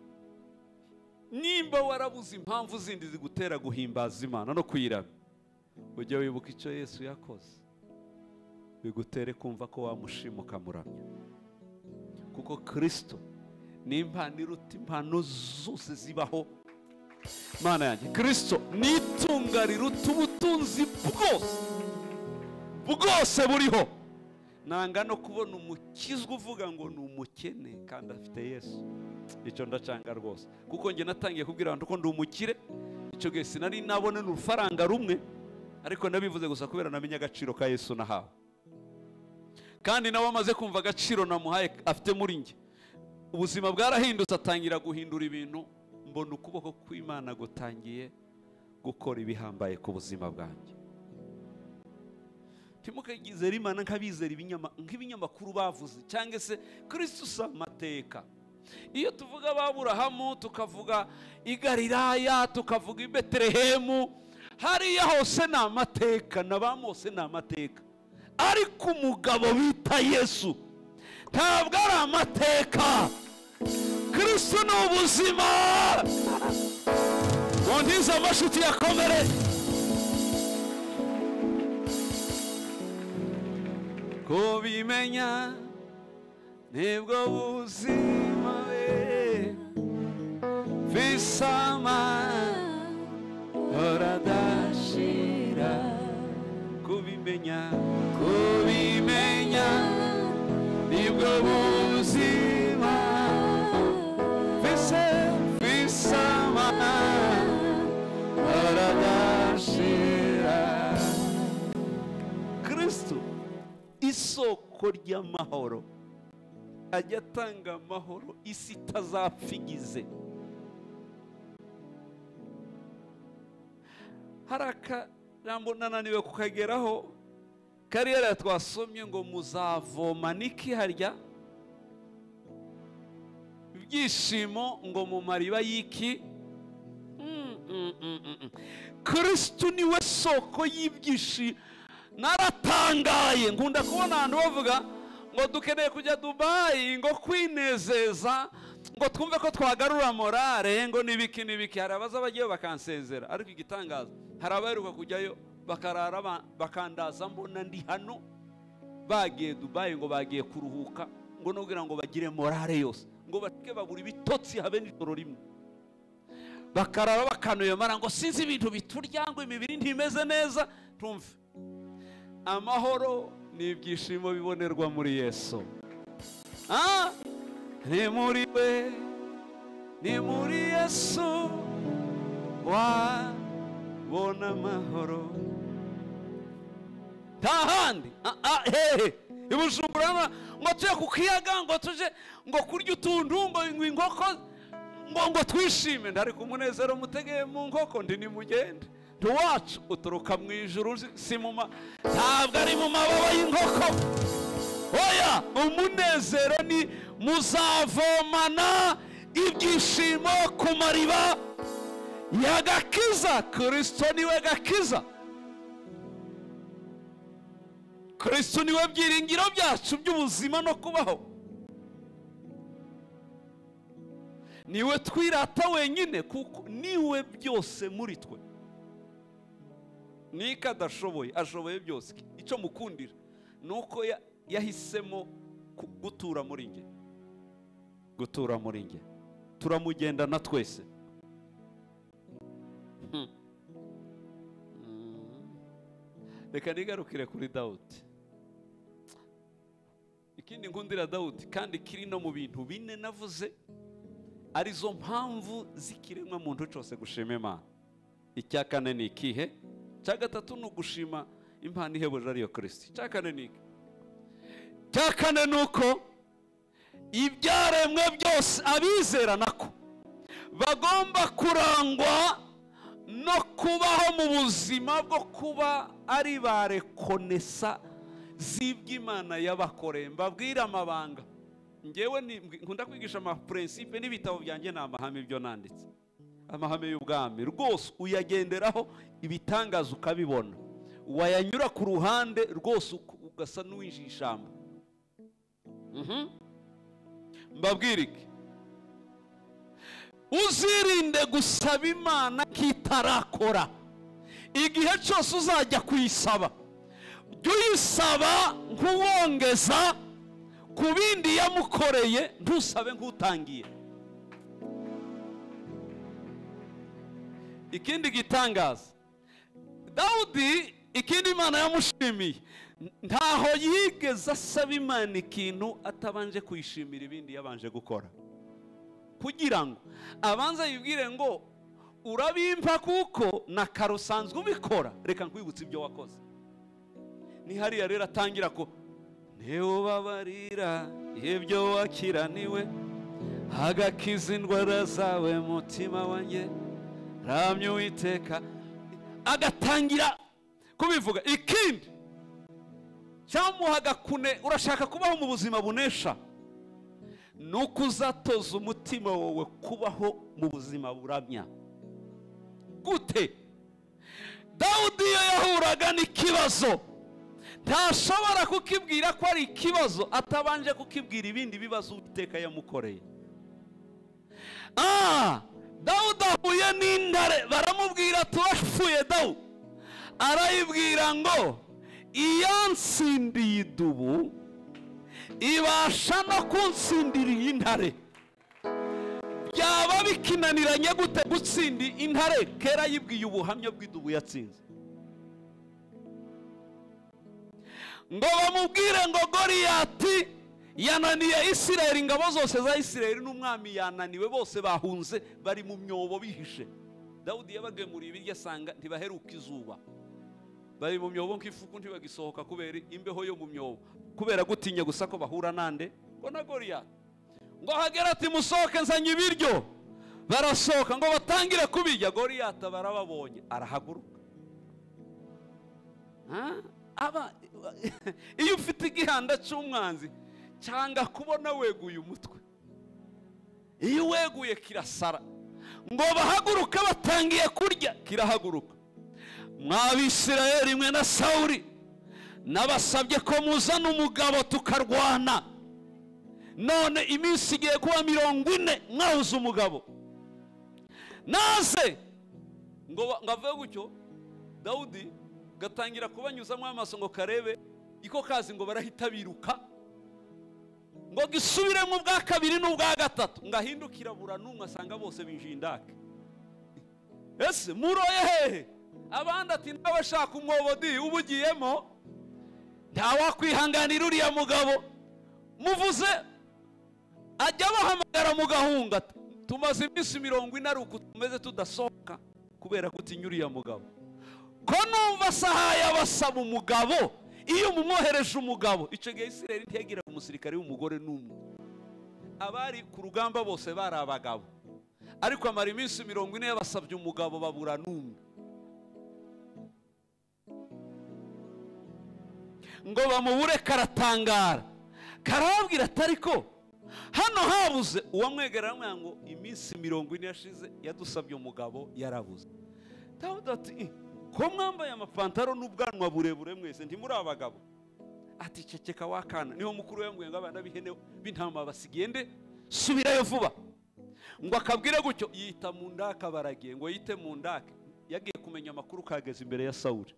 nimba warabuze impamvu zindi zigutera guhimbaza Imana no kuyiramya, ujye wibuka icyo Yesu yakoze, bigutere kumva ko wamushima ukamuramya, kuko Kristo ni impano iruta impano zose zibaho. Mana yanjye, Kristo ni itunga riruta ubutunzi bwose bwose buriho. Nanga no kubona umukizwa uvuga ngo ni umukene kandi afite Yesu. Icyo ndacanga rwose, kuko njye natangiye kubwira abantu ko ndi umukire. Icyo gihe sinari nabona n'urufaranga rumwe, ariko nabivuze gusa kubera namenye agaciro ka Yesu nahawe, kandi nawe amaze kumva agaciro namuhaye afite muri njye. Ubuzima bwarahindutse, atangira guhindura ibintu, mbona ukuboko kw'Imana gutangiye gukora ibihambaye ku buzima bwanjye. Ntimukagizere Imana nk'abizera nk'ibinyamakuru bavuze cyangwa se Kristo si amateka. Iyo tuvuga Aburahamu, tukavuga i Galilaya, tukavuga i Betelehemu, hariya hose ni amateka, na ba Mose ni amateka, ariko umugabo bita Yesu ntabwo ari amateka. Kristo ni ubuzima. Ntiza amashuti yakomere. Kubimenya nibwo buzima be visama horadashira. Kubimenya, kubimenya Nibwo buzima Fise fisama Aradashira. Kristo isoko ry'amahoro, ajya atanga amahoro isi itazapfigize. Hari akajambo nananiwe kukageraho kariyeri twasomye ngo muzavoma niki harya ibyishimo ngo mu mariba y'iki. Kristo niwe soko y'ibyishimo. Naratangaye, nkunda kubona abantu bavuga ngo dukeneye kujya Dubai ngo kwinezeza, ngo twumve ko twagarura morale, ngo nibiki nibiki. Hari abaza bagiye bakansezera, ariko igitangaza hari abaheruka kujyayo bakarara bakandaza mbona ndi hano, bagiye Dubai ngo bagiye kuruhuka, ngo nugira ngo bagire morale yose, ngo bashike babura ibitotsi habe n'ijoro rimwe, bakarara bakanuye mara ngo sinzi ibintu biturya, ngo imibiri ntimeze neza. Tumve amahoro ni ibyishimo bibonerwa muri Yesu. Ni muri we, ni muri Yesu wabona amahoro, nta handi. Hehe i Bujumbura ngo tuje ku kiyaga, ngo tuje ngo kurya utuntu, ngo inkoko, ngo twishime. Ndari ku munezero mutegeye mu nkoko, ndi nimugende ntiwacu uturuka mu ijuru, si mu ntabwo ari mu mababa y'inkoko. Oya, umunezero ni muzavomana ibyishimo ku mariba ya gakiza. Kristo niwe gakiza, Kristo niwe byiringiro byacu by'ubuzima no kubaho, niwe twirata wenyine, kuko niwe byose muri twe. Nika adashoboye, ashoboye byose. Icyo mukundira nuko yahisemo gutura muri nge, gutura muri nge. Turamugendana twese. Reka nigarukire kuri Dawudi. Ikindi nkundira Dawudi kandi kiri no mu bintu bine navuze, arizo mpamvu z'ikiremwa muntu cyose gushima Imana. Icya kane ni ikihe? Icya gatatu ni ugushima impano ihebuje ariyo Kristo. Icya kane ni iki? Icya kane ni uko ibyaremwe byose abizera nako bagomba kurangwa no kubaho mu buzima bwo kuba ari ba rekonesa z'iby'Imana yabakoreye. Mbabwira amabanga, ngewe nkunda kwigisha ama principe n'ibitabo byanjye ni amahame, ibyo nanditse amahame y'ubwami rwose uyagenderaho, ibitangaza ukabibona, wayanyura ku ruhande rwose ugasa n'uwinjiye ishyamba. Mbabwira iki? Uzirinde gusaba Imana kitarakora. Igihe cyose uzajya kuyisaba, jya uyisaba nk'uwongeza ku bindi yamukoreye, ntusabe nk'utangiye. Ikindi gitangaza Dawudi, ikindi Imana yamushimiye, ntaho yigeze asaba Imana ikintu atabanje kuyishimira ibindi yabanje gukora, kugira ngo abanze yibwire ngo urabimpa kuko na kare usanzwe ubikora, reka nkwibutse ibyo wakoze. Ni hariya rero atangira ko ntiwubabarira ibyo wakiraniwe, agakiza indwara zawe mutima wanjye, ramye Uwiteka. Agatangira kubivuga. Ikindi cyamuhaga kune, urashaka kubaho mu buzima bunesha, nuko uzatoza umutima wawe kubaho mu buzima buramya. Gute? Dawudi iyo yahuraga n'ikibazo ntashobora kukibwira ko ari ikibazo atabanje kukibwira ibindi bibazo Uwiteka yamukoreye. Dawudi ahuye n'intare, baramubwira turapfuye. Dawudi arayibwira ngo iyansindiye idubu ibasha no kunsindira iyi ntare. Byaba bikinaniranye gute gutsinda intare? Kera yibwiye ubuhamya bw'idubu yatsinze. Ngo bamubwire ngo Goliyati Yananiye Isirayeli, ingabo zose za Isirayeli n'umwami yananiwe, bose bahunze bari mu myobo bihishe. Dawudi yabagemuriye ibiryo asanga ntibaheruka izuba, bari mu myobo nk'ifuku ntibagisohoka kubera imbeho yo mu myobo, kubera gutinya gusa ko bahura nande ngo na Goliyati. Ngo hagera ati musohoke nzanye ibiryo, barasohoka ngo batangire kubirya, Goliyati barababonye arahaguruka. Aba iyo ufite igihanda cy'umwanzi cyanga kubona weguye umutwe, iyo weguye kirasara. Ngo bahaguruka batangiye kurya, kirahaguruka. Mwabisirayeli mwe na Sawuli, nabasabye ko muzana umugabo tukarwana, none iminsi igiye kuba 40 mwabuze umugabo. Naze ngo ngavuye gutyo, Dawudi gatangira kubanyuzamo amaso ngo karebe iko kazi, ngo barahita biruka, ngo gisubiremo ubwa kabiri n'ubwa gatatu, ngahindukira bura n'umwe asanga bose binjiye indake. Ese muroye hehe? Abandi ati n'abashaka umwobo di ubugiyemo, ntawakwihanganira uriya mugabo. Muvuze ajya bahamagara mugahunga, tumaze iminsi 40 ari uku tumeze tudasohoka kubera gutinya uriya mugabo. Ko numva saha yabasaba umugabo, iyo mumwohereje umugabo. Icyo gihe Isirayeli ntiyagira umusirikare w'umugore n'umwe, abari ku rugamba bose bari abagabo, ariko amara iminsi 40 yabasabye umugabo babura n'umwe. Ngo bamubure karatangara, karababwira atari ko hano habuze uwamwegera aramubwira ngo iminsi 40 yashize yadusabye umugabo yarabuze. Dawudi ati ko mwambaye amapantaro n'ubwanwa burebure mwese ntimuri abagabo? Ati ceceka wakana. Niho mukuru yambwiye ngo abana b'ihene b'intama basigiye nde, subirayo vuba. Ngo akabwire gutyo, yita mu ndaka baragiye, ngo yite mu ndaka. Yagiye kumenya amakuru kageze imbere ya Sawuli,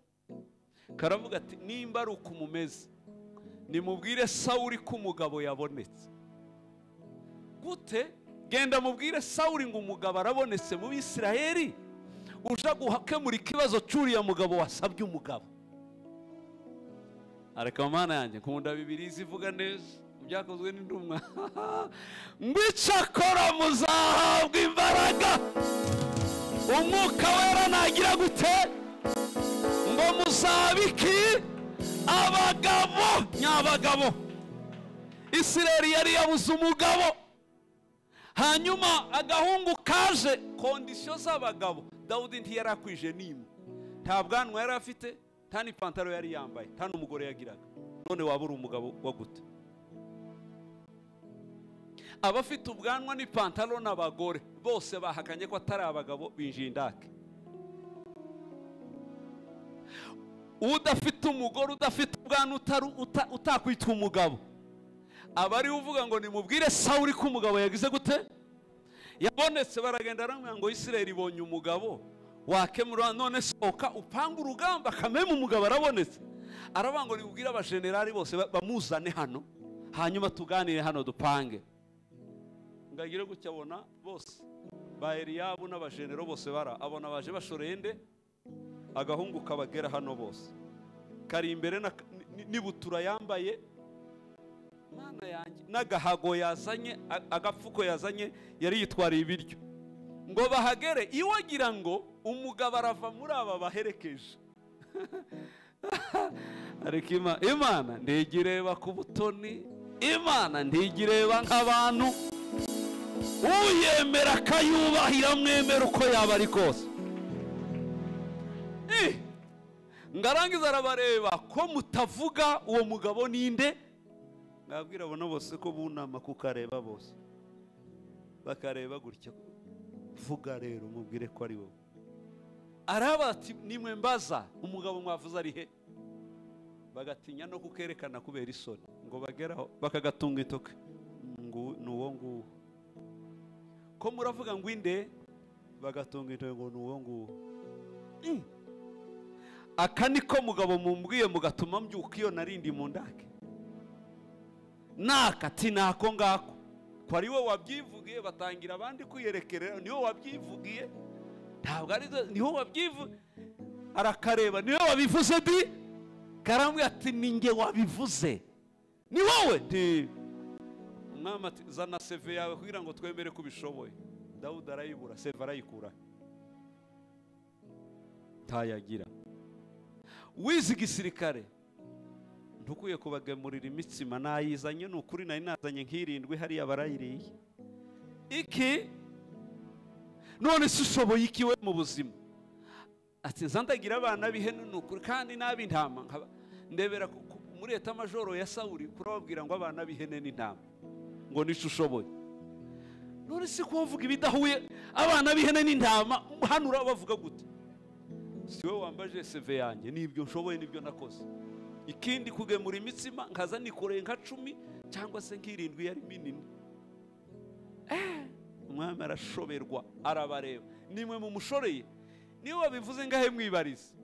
karavuga ati nimba ari uko mumeze nimubwire Sawuli ko umugabo yabonetse. Gute? Genda mubwire Sawuli ngo umugabo arabonetse mu Bisirayeli, uja guhakemura ikibazo cy'uriya mugabo wasabye umugabo. Areka mana yanjye nkunda Bibiliya ivuga neza byakozwe n'intumwa ngo icyakora muzahabwa imbaraga umwuka wera nagira gute, ngo muzabiki abagabo nyabagabo. Isirayeli yari yabuze umugabo, hanyuma agahungu kaje kondisiyo z'abagabo. Dawudi ntiyarakwije n'imwe, nta bwanwa yari afite, nta n'ipantaro yari yambaye, nta n'umugore yagiraga. None waba uri umugabo wa gute? Abafite ubwanwa n'ipantaro n'abagore bose bahakanye ko atari abagabo, binjiye indake. Udafite umugore, udafite ubwanwa, utakwitwa umugabo, aba ari uvuga ngo nimubwire Sawuli ko umugabo yagize gute, yabonetse. Baragenda aramubwira ngo Isirayeli ibonye umugabo wakemura, none sohoka upanga urugamba kameme umugabo arabonetse. Aravuga ngo nimubwire abajenerali bose bamuzane hano, hanyuma tuganire hano dupange. Ngagire gutya abona bose ba Eliyabu n'abajenero bose bara abona baje bashoreye nde, agahungu kabagera hano bose kari imbere n'ibutura yambaye, mana yanjye, n'agahago yazanye, agapfuko yazanye, yari yitwariye ibiryo. Ngo bahagere iwagira ngo umugabo arava muri aba baherekeje. Ariko Imana ntigireba ku butoni, Imana ntigireba nk'abantu. Uyemera akayubahira mwemera uko yaba ari kose. Ngarangiza arabareba ko mutavuga uwo mugabo ninde, ngabwira abona bose ko bunama kukareba bose bakareba gutya, vuga rero mubwire ko ari wowe. Araba ati nimwe mbaza umugabo mwavuze ari he? Bagatinya no kukerekana kubera isoni, ngo bageraho bakagatunga itoke ngo nuwo nguwo. Ko muravuga ngo inde? Bagatunga itoke ngo nuwo nguwo. Aka niko mugabo mumbwiye mugatuma mbyuka iyo narindi mu ndake. Naka ati nako ngako, ko ari wowe wabyivugiye. Batangira abandi kwiyerekerera, niwe wabyivugiye, ntabwo ari niho wabyivugiye. Arakareba niwe wabivuze di, karambwira ati ninjye wabivuze, ni wowe. Umwami ati zana seve yawe kugira ngo twemere ko ubishoboye. Dawudi arayibura, seve arayikura, ntayagira. Wize igisirikare ntukwiye kubagemurira imitsima, nayizanye ni ukuri, nari nazanye nk'irindwi hariya barayiriye. Iki none se ushoboye iki we mu buzima? Ati nzandagira abana b'ihene ni ukuri kandi n'ab'intama. Ndebera muri eta majoro ya Sawuli kurababwira ngo abana b'ihene n'intama ngo nico ushoboye. None se ko bavuga ibidahuye, abana b'ihene n'intama hano urabavuga gute? Si wowe wambaje CV yanjye, nibyo nshoboye nibyo nakoze. Ikindi kugemura imitsima nkaza nikoreye nka 10 cyangwa se nk'irindwi yari minini. Umwami arashoberwa, arabareba, nimwe mumushoreye, niwe wabivuze ngahe mwibarize.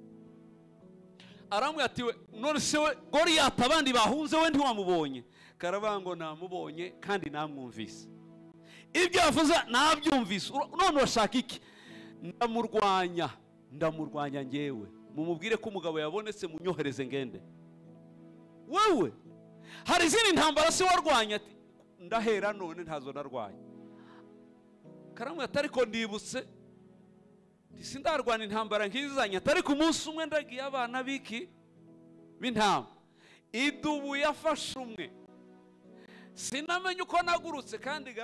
Aramubwira ati we none se we Goliyati abandi bahunze we ntiwamubonye? Karavuga ngo namubonye kandi namwumvise, ibyo yavuze nabyumvise, none urashaka iki? Ndamurwanya, ndamurwanya ngewe, mumubwire ko umugabo yabonetse, munyohereze ngende. Wewe hari izindi ntambara se warwanya? Ati ndahera none ntazo narwanya. Karamwe atari ko ndibutse sindarwana intambara nk'izanya, atari ku munsi umwe ndagiye abana biki b'intama, idubu yafashe umwe, sinamenye uko nagurutse. Kandi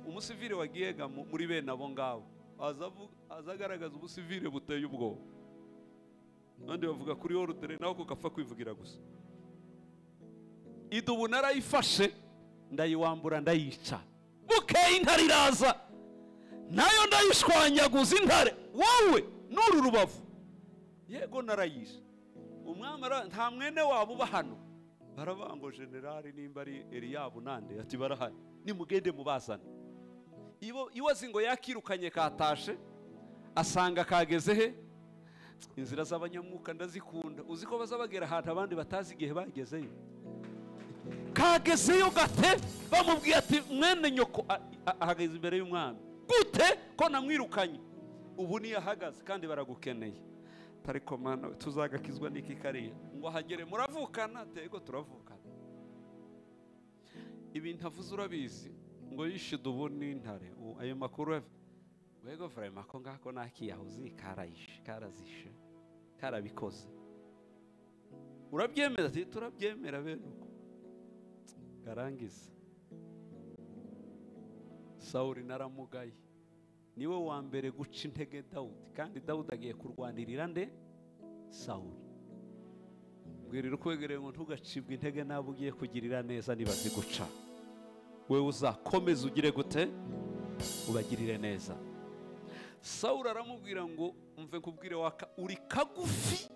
umusivile wagiye muri bene abo ngabo aza agaragaza ubusivile buteye ubwoba. Abandi bavuga kuri ordre, nawe kugapfa kwivugira gusa. Idubu narayifashe ndayiwambura ndayica, bukeye intare iraza nayo ndayishwanyaguza intare, wowe n'uru rubavu yego narayishe. Umwami nta mwene wabo uba hano. Baravuga ngo generali nimba ari Eliyabu nande, ati barahari, nimugende mubazane. Iwazi ngo yakirukanye katashe, asanga kageze he? Inzira z'abanyamwuka ndazikunda, uzi ko bazabagera ahantu abandi batazi igihe bagezeyo. Kagezeyo gate, bamubwiye ati mwene nyoko ahagaze imbere y'umwami gute ko namwirukanye? Ubu niyo ahagaze kandi baragukeneye. Ariko mana tuzagakizwa n'iki kariya ngo ahagere? Muravukana? Tego turavukana. Ibintu avuze urabizi ngo yishe idubu n'intare, ayo makuru wego vrema ko ngako nakiyahuzi karayishe karazishe karabikoze. Urabyemera? Ati turabyemera bene uko. Garangiza Sawuli naramugaye, niwe wa mbere guca intege Dawudi, kandi Dawudi agiye kurwanirira nde? Sawuli. Mbwirira ukwegereye ngo ntugacibwe intege nabo ugiye kugirira neza nibaziguca, wewe uzakomeza ugire gute? Ubagirire neza. Sawuli aramubwira ngo umve nkubwire waka, uri kagufi,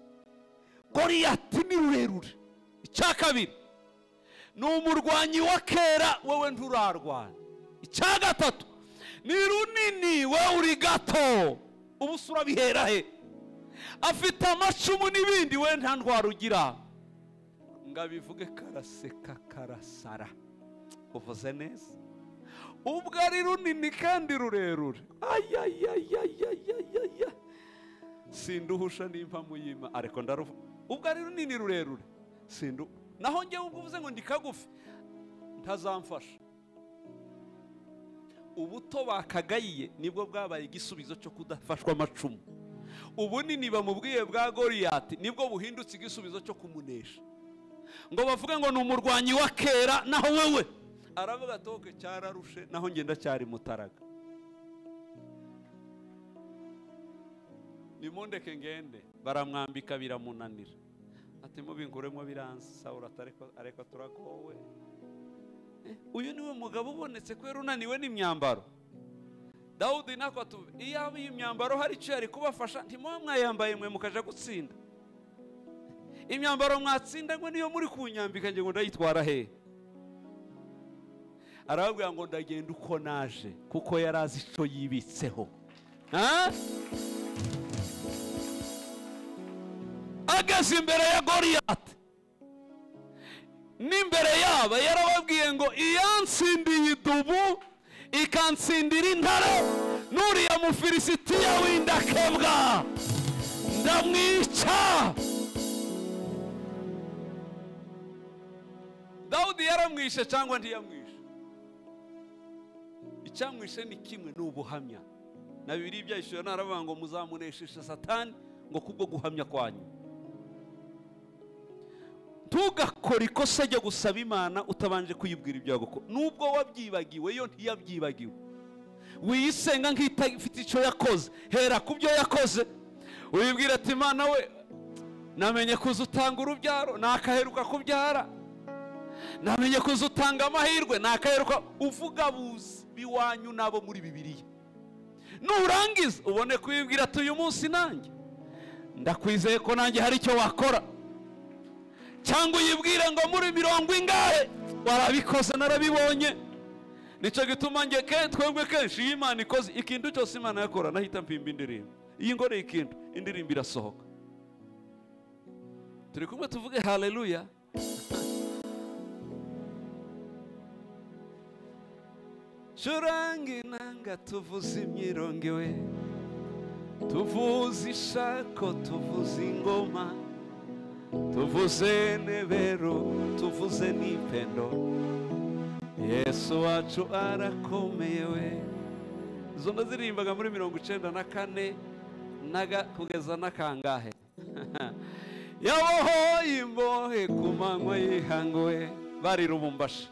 Goliyati ni rurerure. Icya kabiri ni umurwanyi wa kera, wewe nturarwana. Icya gatatu ni runini, wewe uri gato, ubu se urabihera he? Afite amacumu n'ibindi, we nta ndwara ugira. Ngo abivuge karaseka karasara. Uvuze neza, ubwo ari runini kandi rurerure. Ayayayayayaya, sinduhusha nimpa muyima, ariko ndaruvuga ubwo ari runini rurerure sindu. Naho njyewe ubwo uvuze ngo ndi kagufi ntazamfasha. Ubuto bakagayiye nibwo bwabaye igisubizo cyo kudafashwa amacumu. Ubunini bamubwiye bwa Goliyati nibwo buhindutse igisubizo cyo kumunesha. Ngo bavuge ngo ni umurwanyi wa kera, naho wewe aravuga toke cyararushe, naho ngenda cyari mutaraga. Nimundeke ngende. Baramwambika biramunanira. Ati mubinkuremo biranze. Sawuli ariko turagowe. Uyu niwe mugabo ubonetse kwera unaniwe n'imyambaro. Dawudi nako atuve, iyaba iyi myambaro hari icyo yari kubafasha, ntimuba mwayambaye mwe mukaja gutsinda. Imyambaro mwatsinda ngo niyo muri kunyambika nge ngo ndayitwara he? Arababwira ngo ndagenda uko naje, kuko yarazi ico yibitseho. Ageze imbere ya Goliyati n'imbere yaba yarababwiye ngo iyansindiye idubu ikansindira intare, nuriya Mufilisitiya w'indakebwa ndamwica. Dawudi yaramwishe cyangwa ntiyamwishe? Icyamwishe ni kimwe, ni ubuhamya. Na Bibiliya ibyayishuye naravuga ngo muzamuneshisha Satani ngo kubwo guhamya kwanyu. Ntugakore ikosa ryo gusaba Imana utabanje kuyibwira ibyo yagukora. Nubwo wabyibagiwe, yo ntiyabyibagiwe. Wiyisenga nk'itafite icyo yakoze, hera ku byo yakoze. Wibwira ati Imana we, namenye kuza utanga urubyaro, nakaheruka kubyara. Namenye kuza utanga amahirwe, nakaheruka. Uvuga buzi biwanyu nabo muri Bibiliya. Nurangiza ubone kwibwira ati uyu munsi nanjye ndakwizeye ko nanjye hari icyo wakora. Cyangwa uyibwire ngo muri mirongo ingahe warabikoze, narabibonye. Nicyo gituma nge twebwe kenshi iyo Imana ikoze ikintu cyose Imana yakora, nahita mpimba indirimbo. Iyi ngore ikintu, indirimbo irasohoka. Turi kumwe, tuvuge haleluya. Curanga inanga, tuvuze imyirongi we, tuvuze ishako, tuvuze ingoma, tuvuze nebero, tuvuze n'ipendo. Yesu wacu arakomeye we. Izo ndazirimbaga muri 94 naga kugeza nakangahe. Yabohoye imbohe ku manywa y'ihangu, bari Rubumbashi.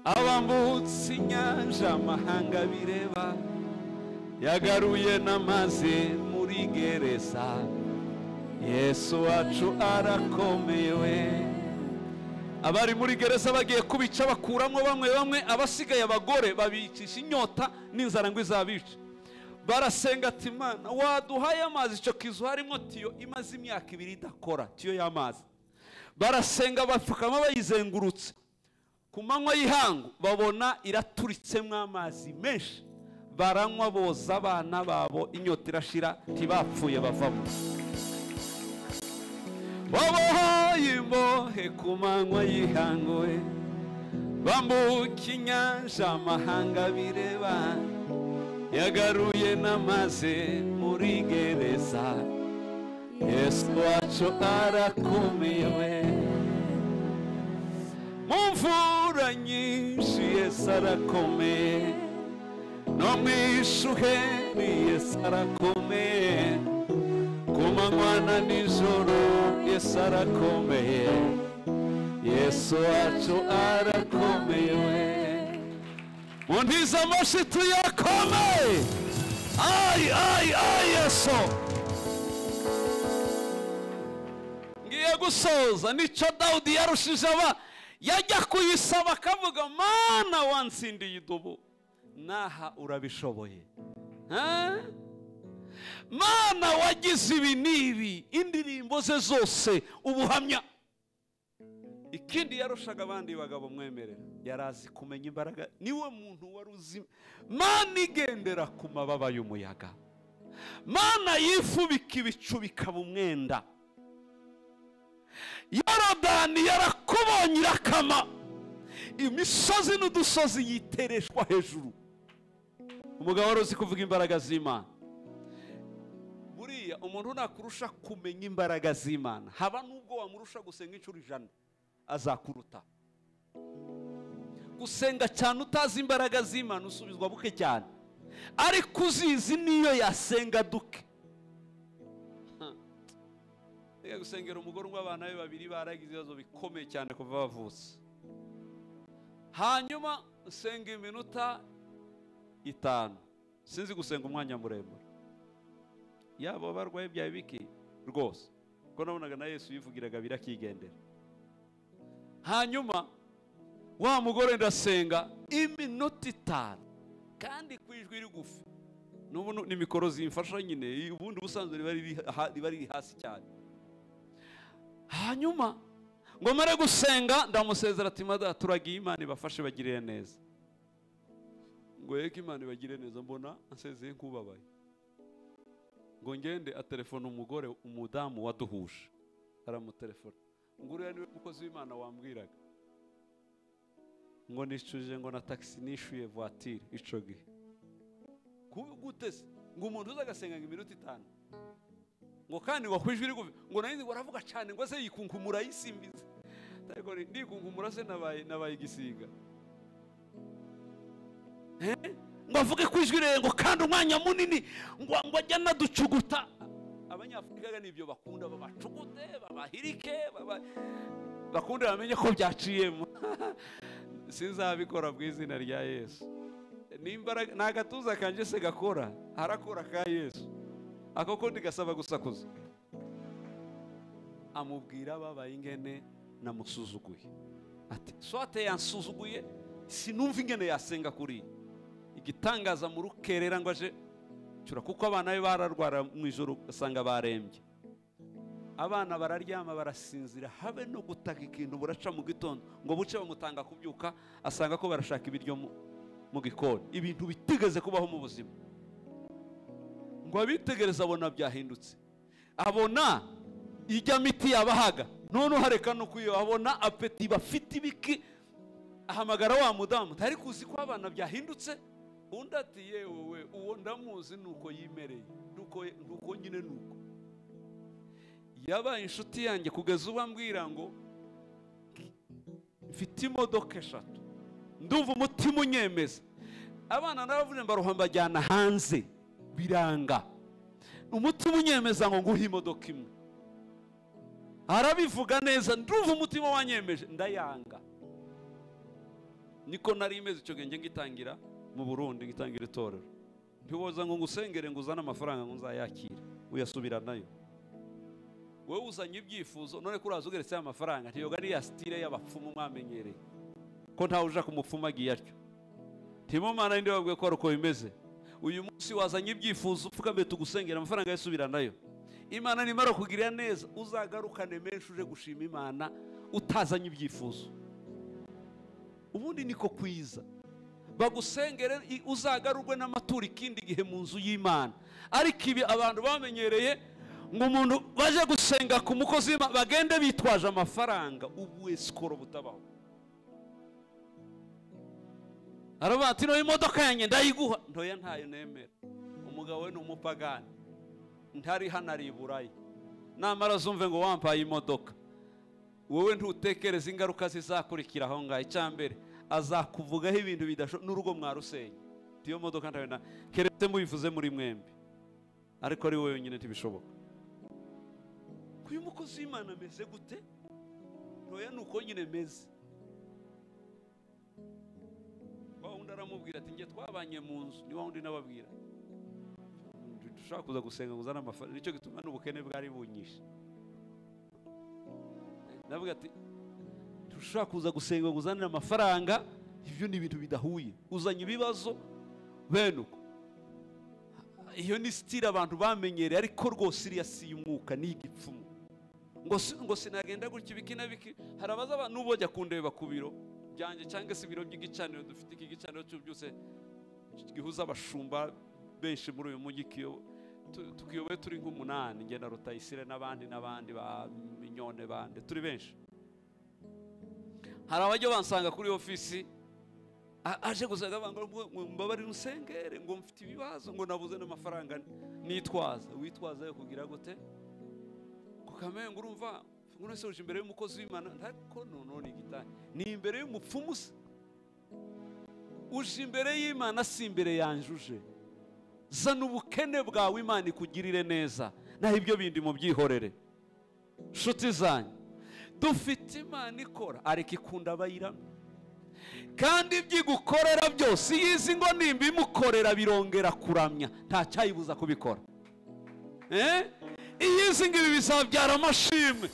Abambutse inyanja amahanga bireba, yagaruye n'amazi muri gereza. Yesu wacu arakomeye we. Abari muri gereza bagiye kubica bakuramo bamwe bamwe, abasigaye abagore babicisha inyota n'inzara ngo izabice. Barasenga ati Imana waduhaye amazi, icyo kizu harimo tiyo imaze imyaka 2 idakora, tiyo y'amazi. Barasenga bapfukama bayizengurutse. Ku manywa y'ihangu babona iraturitsemo amazi menshi, baranywa boza abana babo, inyota irashira, ntibapfuye bavamo. Babohoye imbohe ku manywa y'ihangu, bambuka inyanja amahanga bireba, yagaruye n'amazi muri gereza. Yesu wacu arakomeye we. Mu mvura nyinshi Yesu arakomeye, no mu ishuheri Yesu arakomeye, ku manywa na nijoro Yesu arakomeye. Yesu wacu arakomeye we. Muntize amashyi tuyakomeye. Ay ay ay Yesu. Ngiye gusoza nicyo Dawudi yarushije aba, yajya kuyisaba akavuga Mana wansindiye idubu, naha urabishoboye. Mana wagize ibi n'ibi, indirimbo ze zose ubuhamya. Ikindi yarushaga abandi bagabo mwemerera, yarazi kumenya imbaraga, niwe muntu wari uzi Mana igendera ku mababa y'umuyaga, Mana yifubika ibicu bikaba umwenda. Yorodani yarakubonye irakama, imisozi n'udusozi yitereshwa hejuru. Umugabo wari uzi kuvuga imbaraga z'Imana. Buriya umuntu nakurusha kumenya imbaraga z'Imana, haba nubwo wamurusha gusenga inshuro 100 azakuruta. Gusenga cyane utazi imbaraga z'Imana usubizwa buke cyane, ariko uzizi niyo yasenga duke. Reka gusengera umugore umwe, abana be babiri baragize ibibazo bikomeye cyane kuva bavutse. Hanyuma nsenga iminota 5, sinzi gusenga umwanya muremure, yaba barwaye bya biki rwose, kuko nabonaga na Yesu yivugiraga birakigendera. Hanyuma wa mugore ndasenga iminota 5 kandi ku ijwi rigufi, n'ubu ni mikoro zimfasha nyine, ubundi ubusanzwe riba riri hasi cyane. Hanyuma ngo mare gusenga ndamusezera ati mada turagiye, Imana ibafashe bagirire neza. Ngo yego Imana ibagire neza, mbona ansezeye nkubabaye. Ngo ngende atelefona umugore, umudamu waduhuje, aramutelefona ngo uriya niwe mukozi w'Imana wambwiraga ngo nicuje ngo na taxi nishuye voiture ico gihe. Gute se ngo umuntu uza agasenga ngo iminota 5, ngo kandi ngo kwijwi rigufi, ngo nari ngo aravuga cyane ngo se yikunkumura yisimbize. Ariko ndikunkumura se nabaye igisiga. Ngo avuge ku ijwi ngo kandi umwanya munini ngo ajya anaducuguta. Abanyafurika nibyo bakunda, babacugute, babahirike, bakunda bamenye ko byaciyemo. Sinzabikora mu izina rya Yesu. Nimbaraga nta gatuza kanje se gakora, harakora ka Yesu. Ako ko ndigasaba gusakuza. Amubwira babaye ingene namusuzuguye. Ati swate yansuzuguye, sinumva ingene yasenga kuri. Igitangaza mu rukerera ngo aje cyura, kuko abana be bararwara mu ijoro usanga barembye. Abana bararyama barasinzira, habe no gutaka ikintu, buraca mu gitondo ngo buce bamutanga kubyuka, asanga ko barashaka ibiryo mu gikoni. Ibintu bitigeze kubaho mu buzima. Ngo abitegereza abona byahindutse, abona ijya miti yabahaga none hareka no kuyo, abona apeti bafite ibiki. Ahamagara wa mudamu, ntari kuzi ko abana byahindutse. Undi ati yewe uwo ndamuzi nuko yimereye, nuko nyine nuko yabaye inshuti yanjye kugeza ubu ambwira ngo mfite imodoka 3, ndumva umutima unyemeza. Abana naravuze mbaruha mbajyana hanze biranga, umutima unyemeza ngo nguhe imodoka imwe. Arabivuga neza, ndumva umutima wanyemeje, ndayanga. Niko nari imeze icyo gihe ngitangira mu Burundi, ngitangira itorero. Ntiwoza ngo ngusengere ngo uzane amafaranga ngo nzayakire, uyasubiranayo. Wowe uzanye ibyifuzo, none kuraza ugeretse amafaranga, ntiyoga ari ya style y'abapfumu mwamenyereye. Ko ntawe uja kumupfuma agiye atyo. Ntimumana ndi babwiye ko aruko bimeze. Uyu munsi wazanye ibyifuzo upfukamye tugusengera, amafaranga yasubiranayo. Imana nimara kugirira neza, uzagarukane menshi uje gushima Imana utazanye ibyifuzo. Ubundi niko kwiza. Bagusengere uzagarurwe n'amaturo ikindi gihe mu nzu y'Imana. Ariko ibi abantu bamenyereye ngo umuntu baje gusenga ku mukozi bagende bitwaje amafaranga, ubu esikoro butabaho. Aravuga ati no imodoka yanjye ndayiguha, ntoya ntayo nemera. Umugabo we ni umupagani, ntari hano ari iburayi. Namara zumve ngo wampaye imodoka, wowe ntutekereza ingaruka zizakurikira aho ngaho. Icyambere azakuvugaho ibintu bidashoboka n'urugo mwarusenya. Tiyo modoka ntayo na keretse mubivuze muri mwembi, ariko ari wowe wenyine ntibishoboka. Uyu mukozi w'Imana ameze gute? Ntoya nuko nyine meze. Wa wundi aramubwira ati nge twabanye mu nzu, ni wa wundi nababwira dushaka kuza gusenga ngo uzane amafaranga, nicyo gituma n'ubukene bwari bunyishe. Ndavuga ati dushaka kuza gusenga ngo uzane amafaranga, ibyo ni ibintu bidahuye, uzanye ibibazo bene uko. Iyo ni style abantu bamenyereye, ariko rwose iriya si y'umwuka, ni igipfumu. Ngo sinagenda gutya ibiki na biki. Hari abaza abantu bajya kundeba ku biro byanjye cyangwa se ibiro by'igicaniro dufite, iki gicaniro cyose gihuza abashumba benshi muri uyu mujyi, tukiyoboye turi nk'umunani, njye na Rutayisire n'abandi n'abandi ba Minyone bande, turi benshi. Hari abajya bansanga kuri ofisi aje gusaga banga ngo mbabari musengere ngo mfite ibibazo ngo nabuze n'amafaranga nitwaza. Witwaza yo kugira gute? Kukamenga urumva ngo se uje imbere y'umukozi w'Imana, ariko none igitanye ni imbere y'umupfumu se. Uje imbere y'Imana si imbere yanje uje. Zana ubukene bwawe Imana ikugirire neza, naho ibyo bindi mu byihorere. Nshuti zanyu, dufite Imana ikora ariko ikunda abayiramye. Kandi ibyigukorera byose yizi ngo nimba imukorera birongera kuramya, nta cyayibuza kubikora. Iyizi ngo ibi bizabyara amashimwe.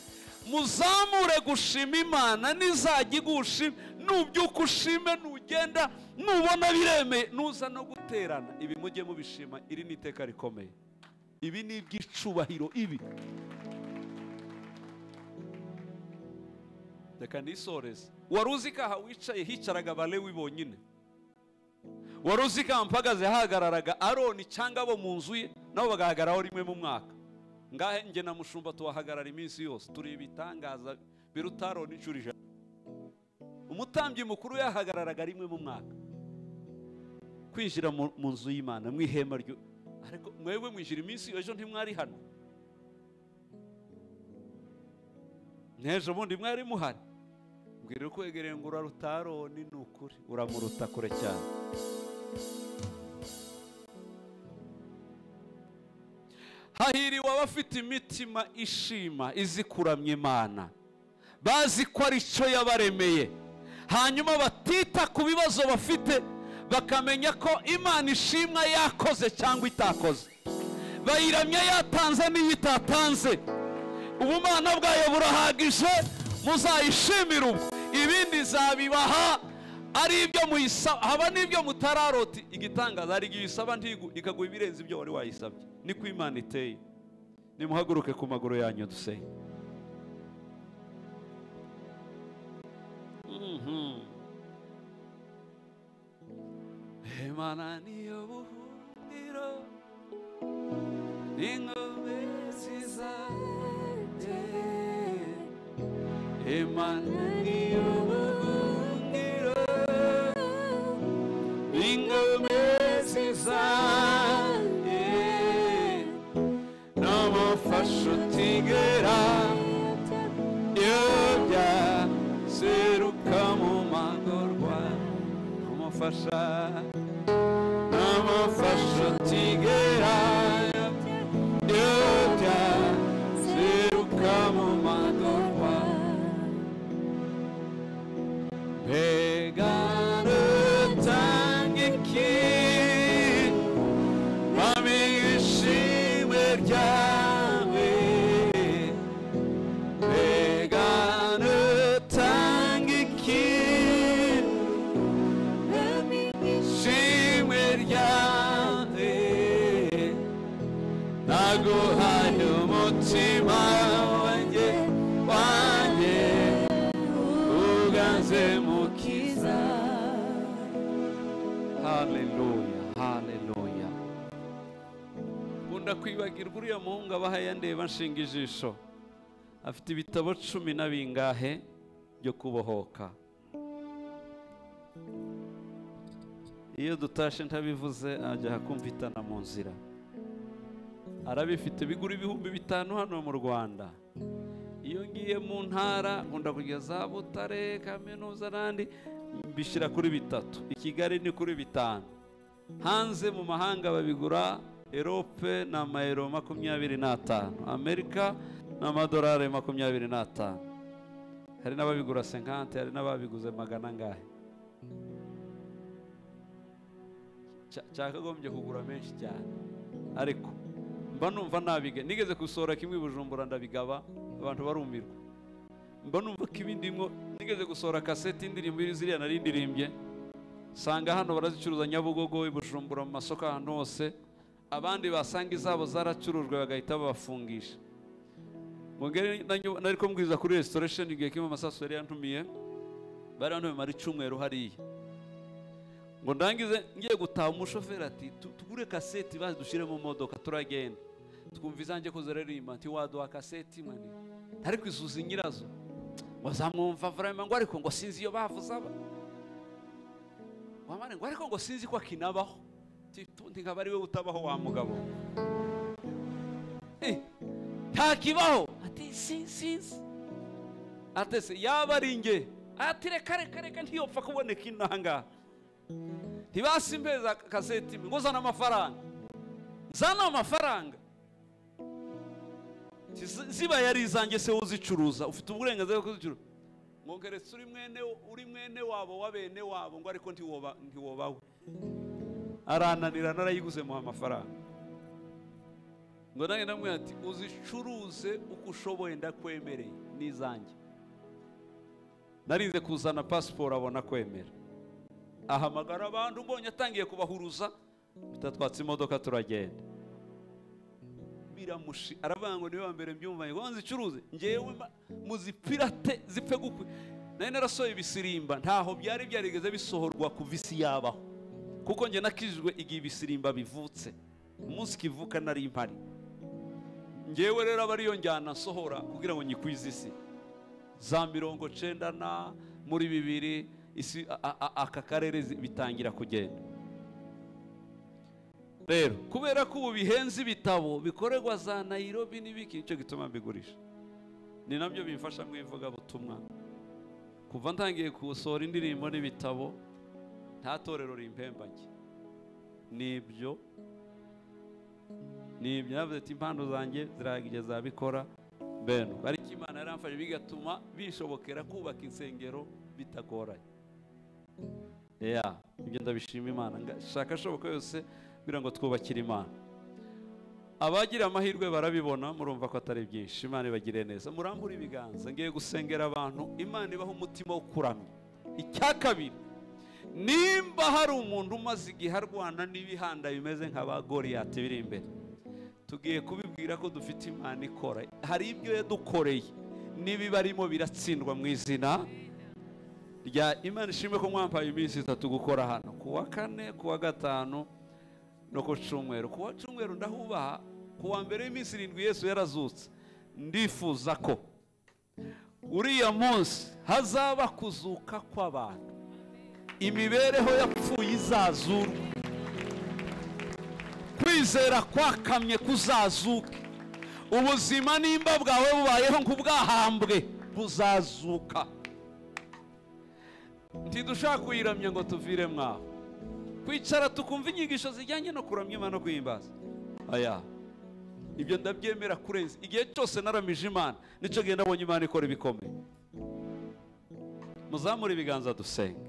Muzamure gushima Imana, nizajya igushima, nubyuka ushime, nugenda nubona biremeye, nuza no guterana, ibi mujye mubishima. Iri ni iteka rikomeye, ibi ni iby'icubahiro. Ibi reka nisoreze. Wari uzi ko aha wicaye hicaraga Abalewi bonyine? Wari uzi ko aha mpagaze hahagararaga Aroni cyangwa abo mu nzu ye, nabo bagahagararaho rimwe mu mwaka? Ngahe njye na mushumba tuhahagarara iminsi yose, turi ibitangaza biruta Aroni inshuro 100. Umutambyi mukuru yahagararaga rimwe mu mwaka kwinjira mu nzu y'Imana mu ihema ryo. Ariko mwebwe mwinjira iminsi ejo ntimwari hano, n'ejo bundi mwari muhari. Mbwira ukwegereye ngo uraruta Aroni, ni ukuri uramuruta kure cyane. Hahiriwe abafite imitima ishima izi kuramya Imana, bazi ko ari cyo yabaremeye, hanyuma batita ku bibazo bafite, bakamenya ko Imana ishimwa yakoze cyangwa itakoze, bayiramya yatanze n'iyo itatanze. Ubumana bwayo burahagije, muzayishimira ubu, ibindi zabibaha ari ibyo muyisaba, haba n'ibyo mutararoti. Igitangaza hari igihe uyisaba ntigu ikaguha ibirenze ibyo wari wayisabye. Niko Imana iteye. Nimuhaguruke ku maguru yanyu dusenge. Imana niyo buhungiro n'ingome zanjye, Imana niyo buhungiro n'ingome zanjye, n'umufasha utigera yobya seruka mu magorwa, umufasha n'umufasha utigera yobya seruka mu magorwa. Mbega rutanga iki bamenye ishimwe ryawe, mbega rutanga iki ishimwe ryawe, naguhaye umutima wanjye wanjye uganze mukiza. Haleluya, haleluya. Nkunda kwibagirwa uriya muhungu abaha yandeba nshinga ijisho, afite ibitabo 10 na bingahe byo kubohoka. Iyo dutashe ntabivuze ajya kumvitana mu nzira. Arabifite bigura 5000 hano mu Rwanda. Iyo ngiye mu ntara nkunda kujya za Butare, kaminuza n'andi, mbishyira kuri 3. I Kigali ni kuri 5. Hanze mu mahanga babigura Europe na amayero 25, Amerika na amadolari 25. Hari n'ababigura 50, hari n'ababiguze magana angahe. Cyakagombye kugura menshi cyane, ariko mba numva nabiga. Nigeze gusohora kimwe i Bujumbura ndabigaba, abantu barumirwa. Mba numva ko ibindimo, nigeze gusohora kaseti indirimbo ziriya nari ndirimbye, sanga hano barazicuruza Nyabugogo, i Bujumbura, mu masoko ahantu hose. Abandi basanga izabo zaracurujwe bagahita babafungisha. Mugere nari kumbwiza kuri restoration igihe kimwe amasasu yari yantumiye, bari bantumiye mari cyumweru hariya. Ngo ndangize ngiye gutaha, umushoferi ati tugure kaseti bazi dushire mu modoka turagenda. Twumva izanjye ko ziraririmba, nti waduha kaseti mani, ariko izuzi nyirazo ngo zamwumva vraiment, ngo ariko ngo sinzi iyo bavuze aba wamare, ngo ariko ngo sinzi ko akinabaho, nti nkaba ari we utabaho wa mugabo, ntakibaho. Ati sinzi, atese yaba ari nge, ati reka reka reka ntiyopfa kuboneka inanga. Ntibasimbeza kaseti ngo zana amafaranga, zana amafaranga. Ziba yari izanjye se uzicuruza, ufite uburenganzira bwo kuzicuruza. Ngo keretse uri mwene wabo wa bene wabo, ngo ariko ntiwobawe. Arananira narayiguze mu amafaranga. Ngo nange namwe ati uzicuruze uko ushoboye ndakwemereye n'izanjye. Narinze kuzana passport abona kwemera. Ahamagara abantu mbonye atangiye kubahuruza, bitatwatse imodoka turagenda. Biramushi aravuga ngo niwe wa mbere mbyumvanye ngo nzicuruze ngewe muzipirate zipfe gukwe. Nari narasohoye ibisirimba, ntaho byari byarigeze bisohorwa kuva isi yabaho, kuko nge nakijijwe igihe ibisirimba bivutse, umunsi kivuka nari mpari. Ngewe rero aba ariyo njyana nsohora kugira ngo nyikwize isi. Za 90 na muri 2000 isi aka karere bitangira kugenda. Rero kubera ko ubu bihenze ibitabo bikorerwa za Nairobi n'ibiki, nicyo gituma mbigurisha. Ni nabyo bimfasha mu ivugabutumwa. Kuva ntangiye gusohora indirimbo n'ibitabo, nta torero rimpemba njye. Nibyo Ni ibyo ati impano zanjye zirahagije zabikora bene. Ariko Imana yaramfashe bigatuma bishobokera kubaka insengero bitagoranye. Ibyo ndabishima Imana. Shaka ashoboka yose kugira ngo twubakire Imana. Abagira amahirwe barabibona, murumva ko atari byinshi. Imana ibagire neza. Murambure ibiganza, ngiye gusengera abantu, Imana ibaha umutima wo kuramya. Icya kabiri, nimba hari umuntu umaze igihe arwana n'ibihanda bimeze nka ba Goliyati biri imbere, tugiye kubibwira ko dufite Imana ikora. Hari ibyo yadukoreye n'ibibarimo biratsindwa mu izina rya Imana. Ishimwe ko mwampaye iminsi itatu gukora hano, kuwa kane, kuwa gatanu no ku cyumweru. Kuwa cyumweru ndahubaha, kuwa mbere y'iminsi 7 Yesu yarazutse. Ndifuza ko uriya munsi hazaba kuzuka kw'abantu, imibereho yapfuye izazurwa, kwizera kwakamye kuzazuke, ubuzima nimba bwawe bubayeho nk'ubwahambwe buzazuka. Ntidushaka kuyiramya ngo tuvire mwaho, kwicara tukumva inyigisho zijyanye no kuramya Imana no guhimbaza. Aya, ibyo ndabyemera kurenza. Igihe cyose naramije Imana, nicyo gihe ndabonye Imana ikora ibikomeye. Muzamure ibiganza dusenge.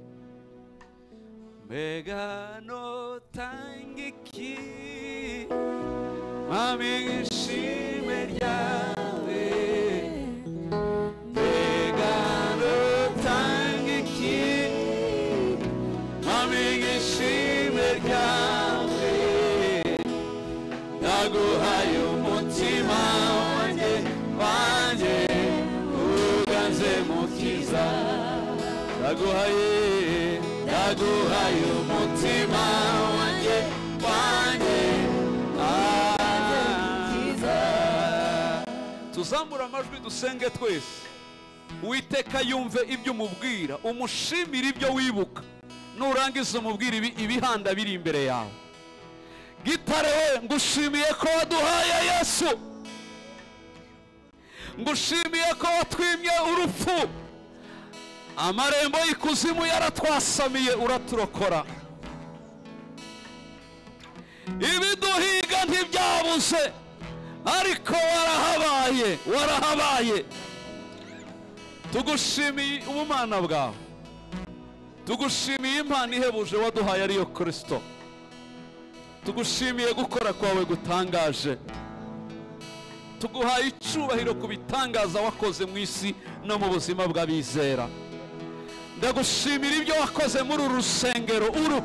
Mbega notangiki mami ishimwe ryawe, mbega notangiki mami ishimwe ryawe, ndaguhaye umutima wanjye wanjye uganze mukiza, ndaguhaye, ndaguhaye umutima wanjye wanjye mukiza. Tuzamura amajwi dusenge twese. Uwiteka yumve ibyo umubwira, umushimire ibyo wibuka. Nurangiza umubwira ibihanda biri imbere yawe. Gitare we, ngushimiye ko waduhaye Yesu, ngushimiye ko watwimye urupfu, amarembo y'ikuzimu yaratwasamiye uraturokora, ibiduhiga ntibyabuze ariko warahabaye, warahabaye. Tugushimiye ubumana bwawe, tugushimiye impano ihebuje waduhaye ariyo Kristo, tugushimiye gukora kwawe gutangaje, tuguhaye icyubahiro ku bitangaza wakoze mu isi no mu buzima bw'abizera. Ndagushimira ibyo wakoze muri uru rusengero uru,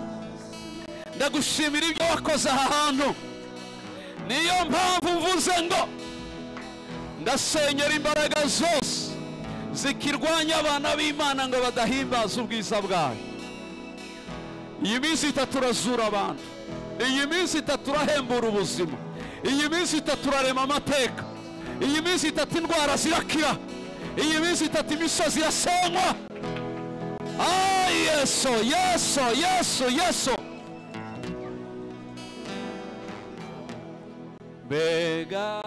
ndagushimira ibyo wakoze aha hantu. Niyo mpamvu mvuze ngo ndasenyera imbaraga zose zikirwanya abana b'Imana ngo badahimbaza ubwiza bwayo. Iyi minsi itatu urazura abantu, iyi minsi itatu urahembura ubuzima, iyi minsi itatu urarema amateka, iyi minsi itatu indwara zirakira, iyi minsi itatu imisozi irasenywa. Yesu, Yesu, Yesu, Yesu. Mbega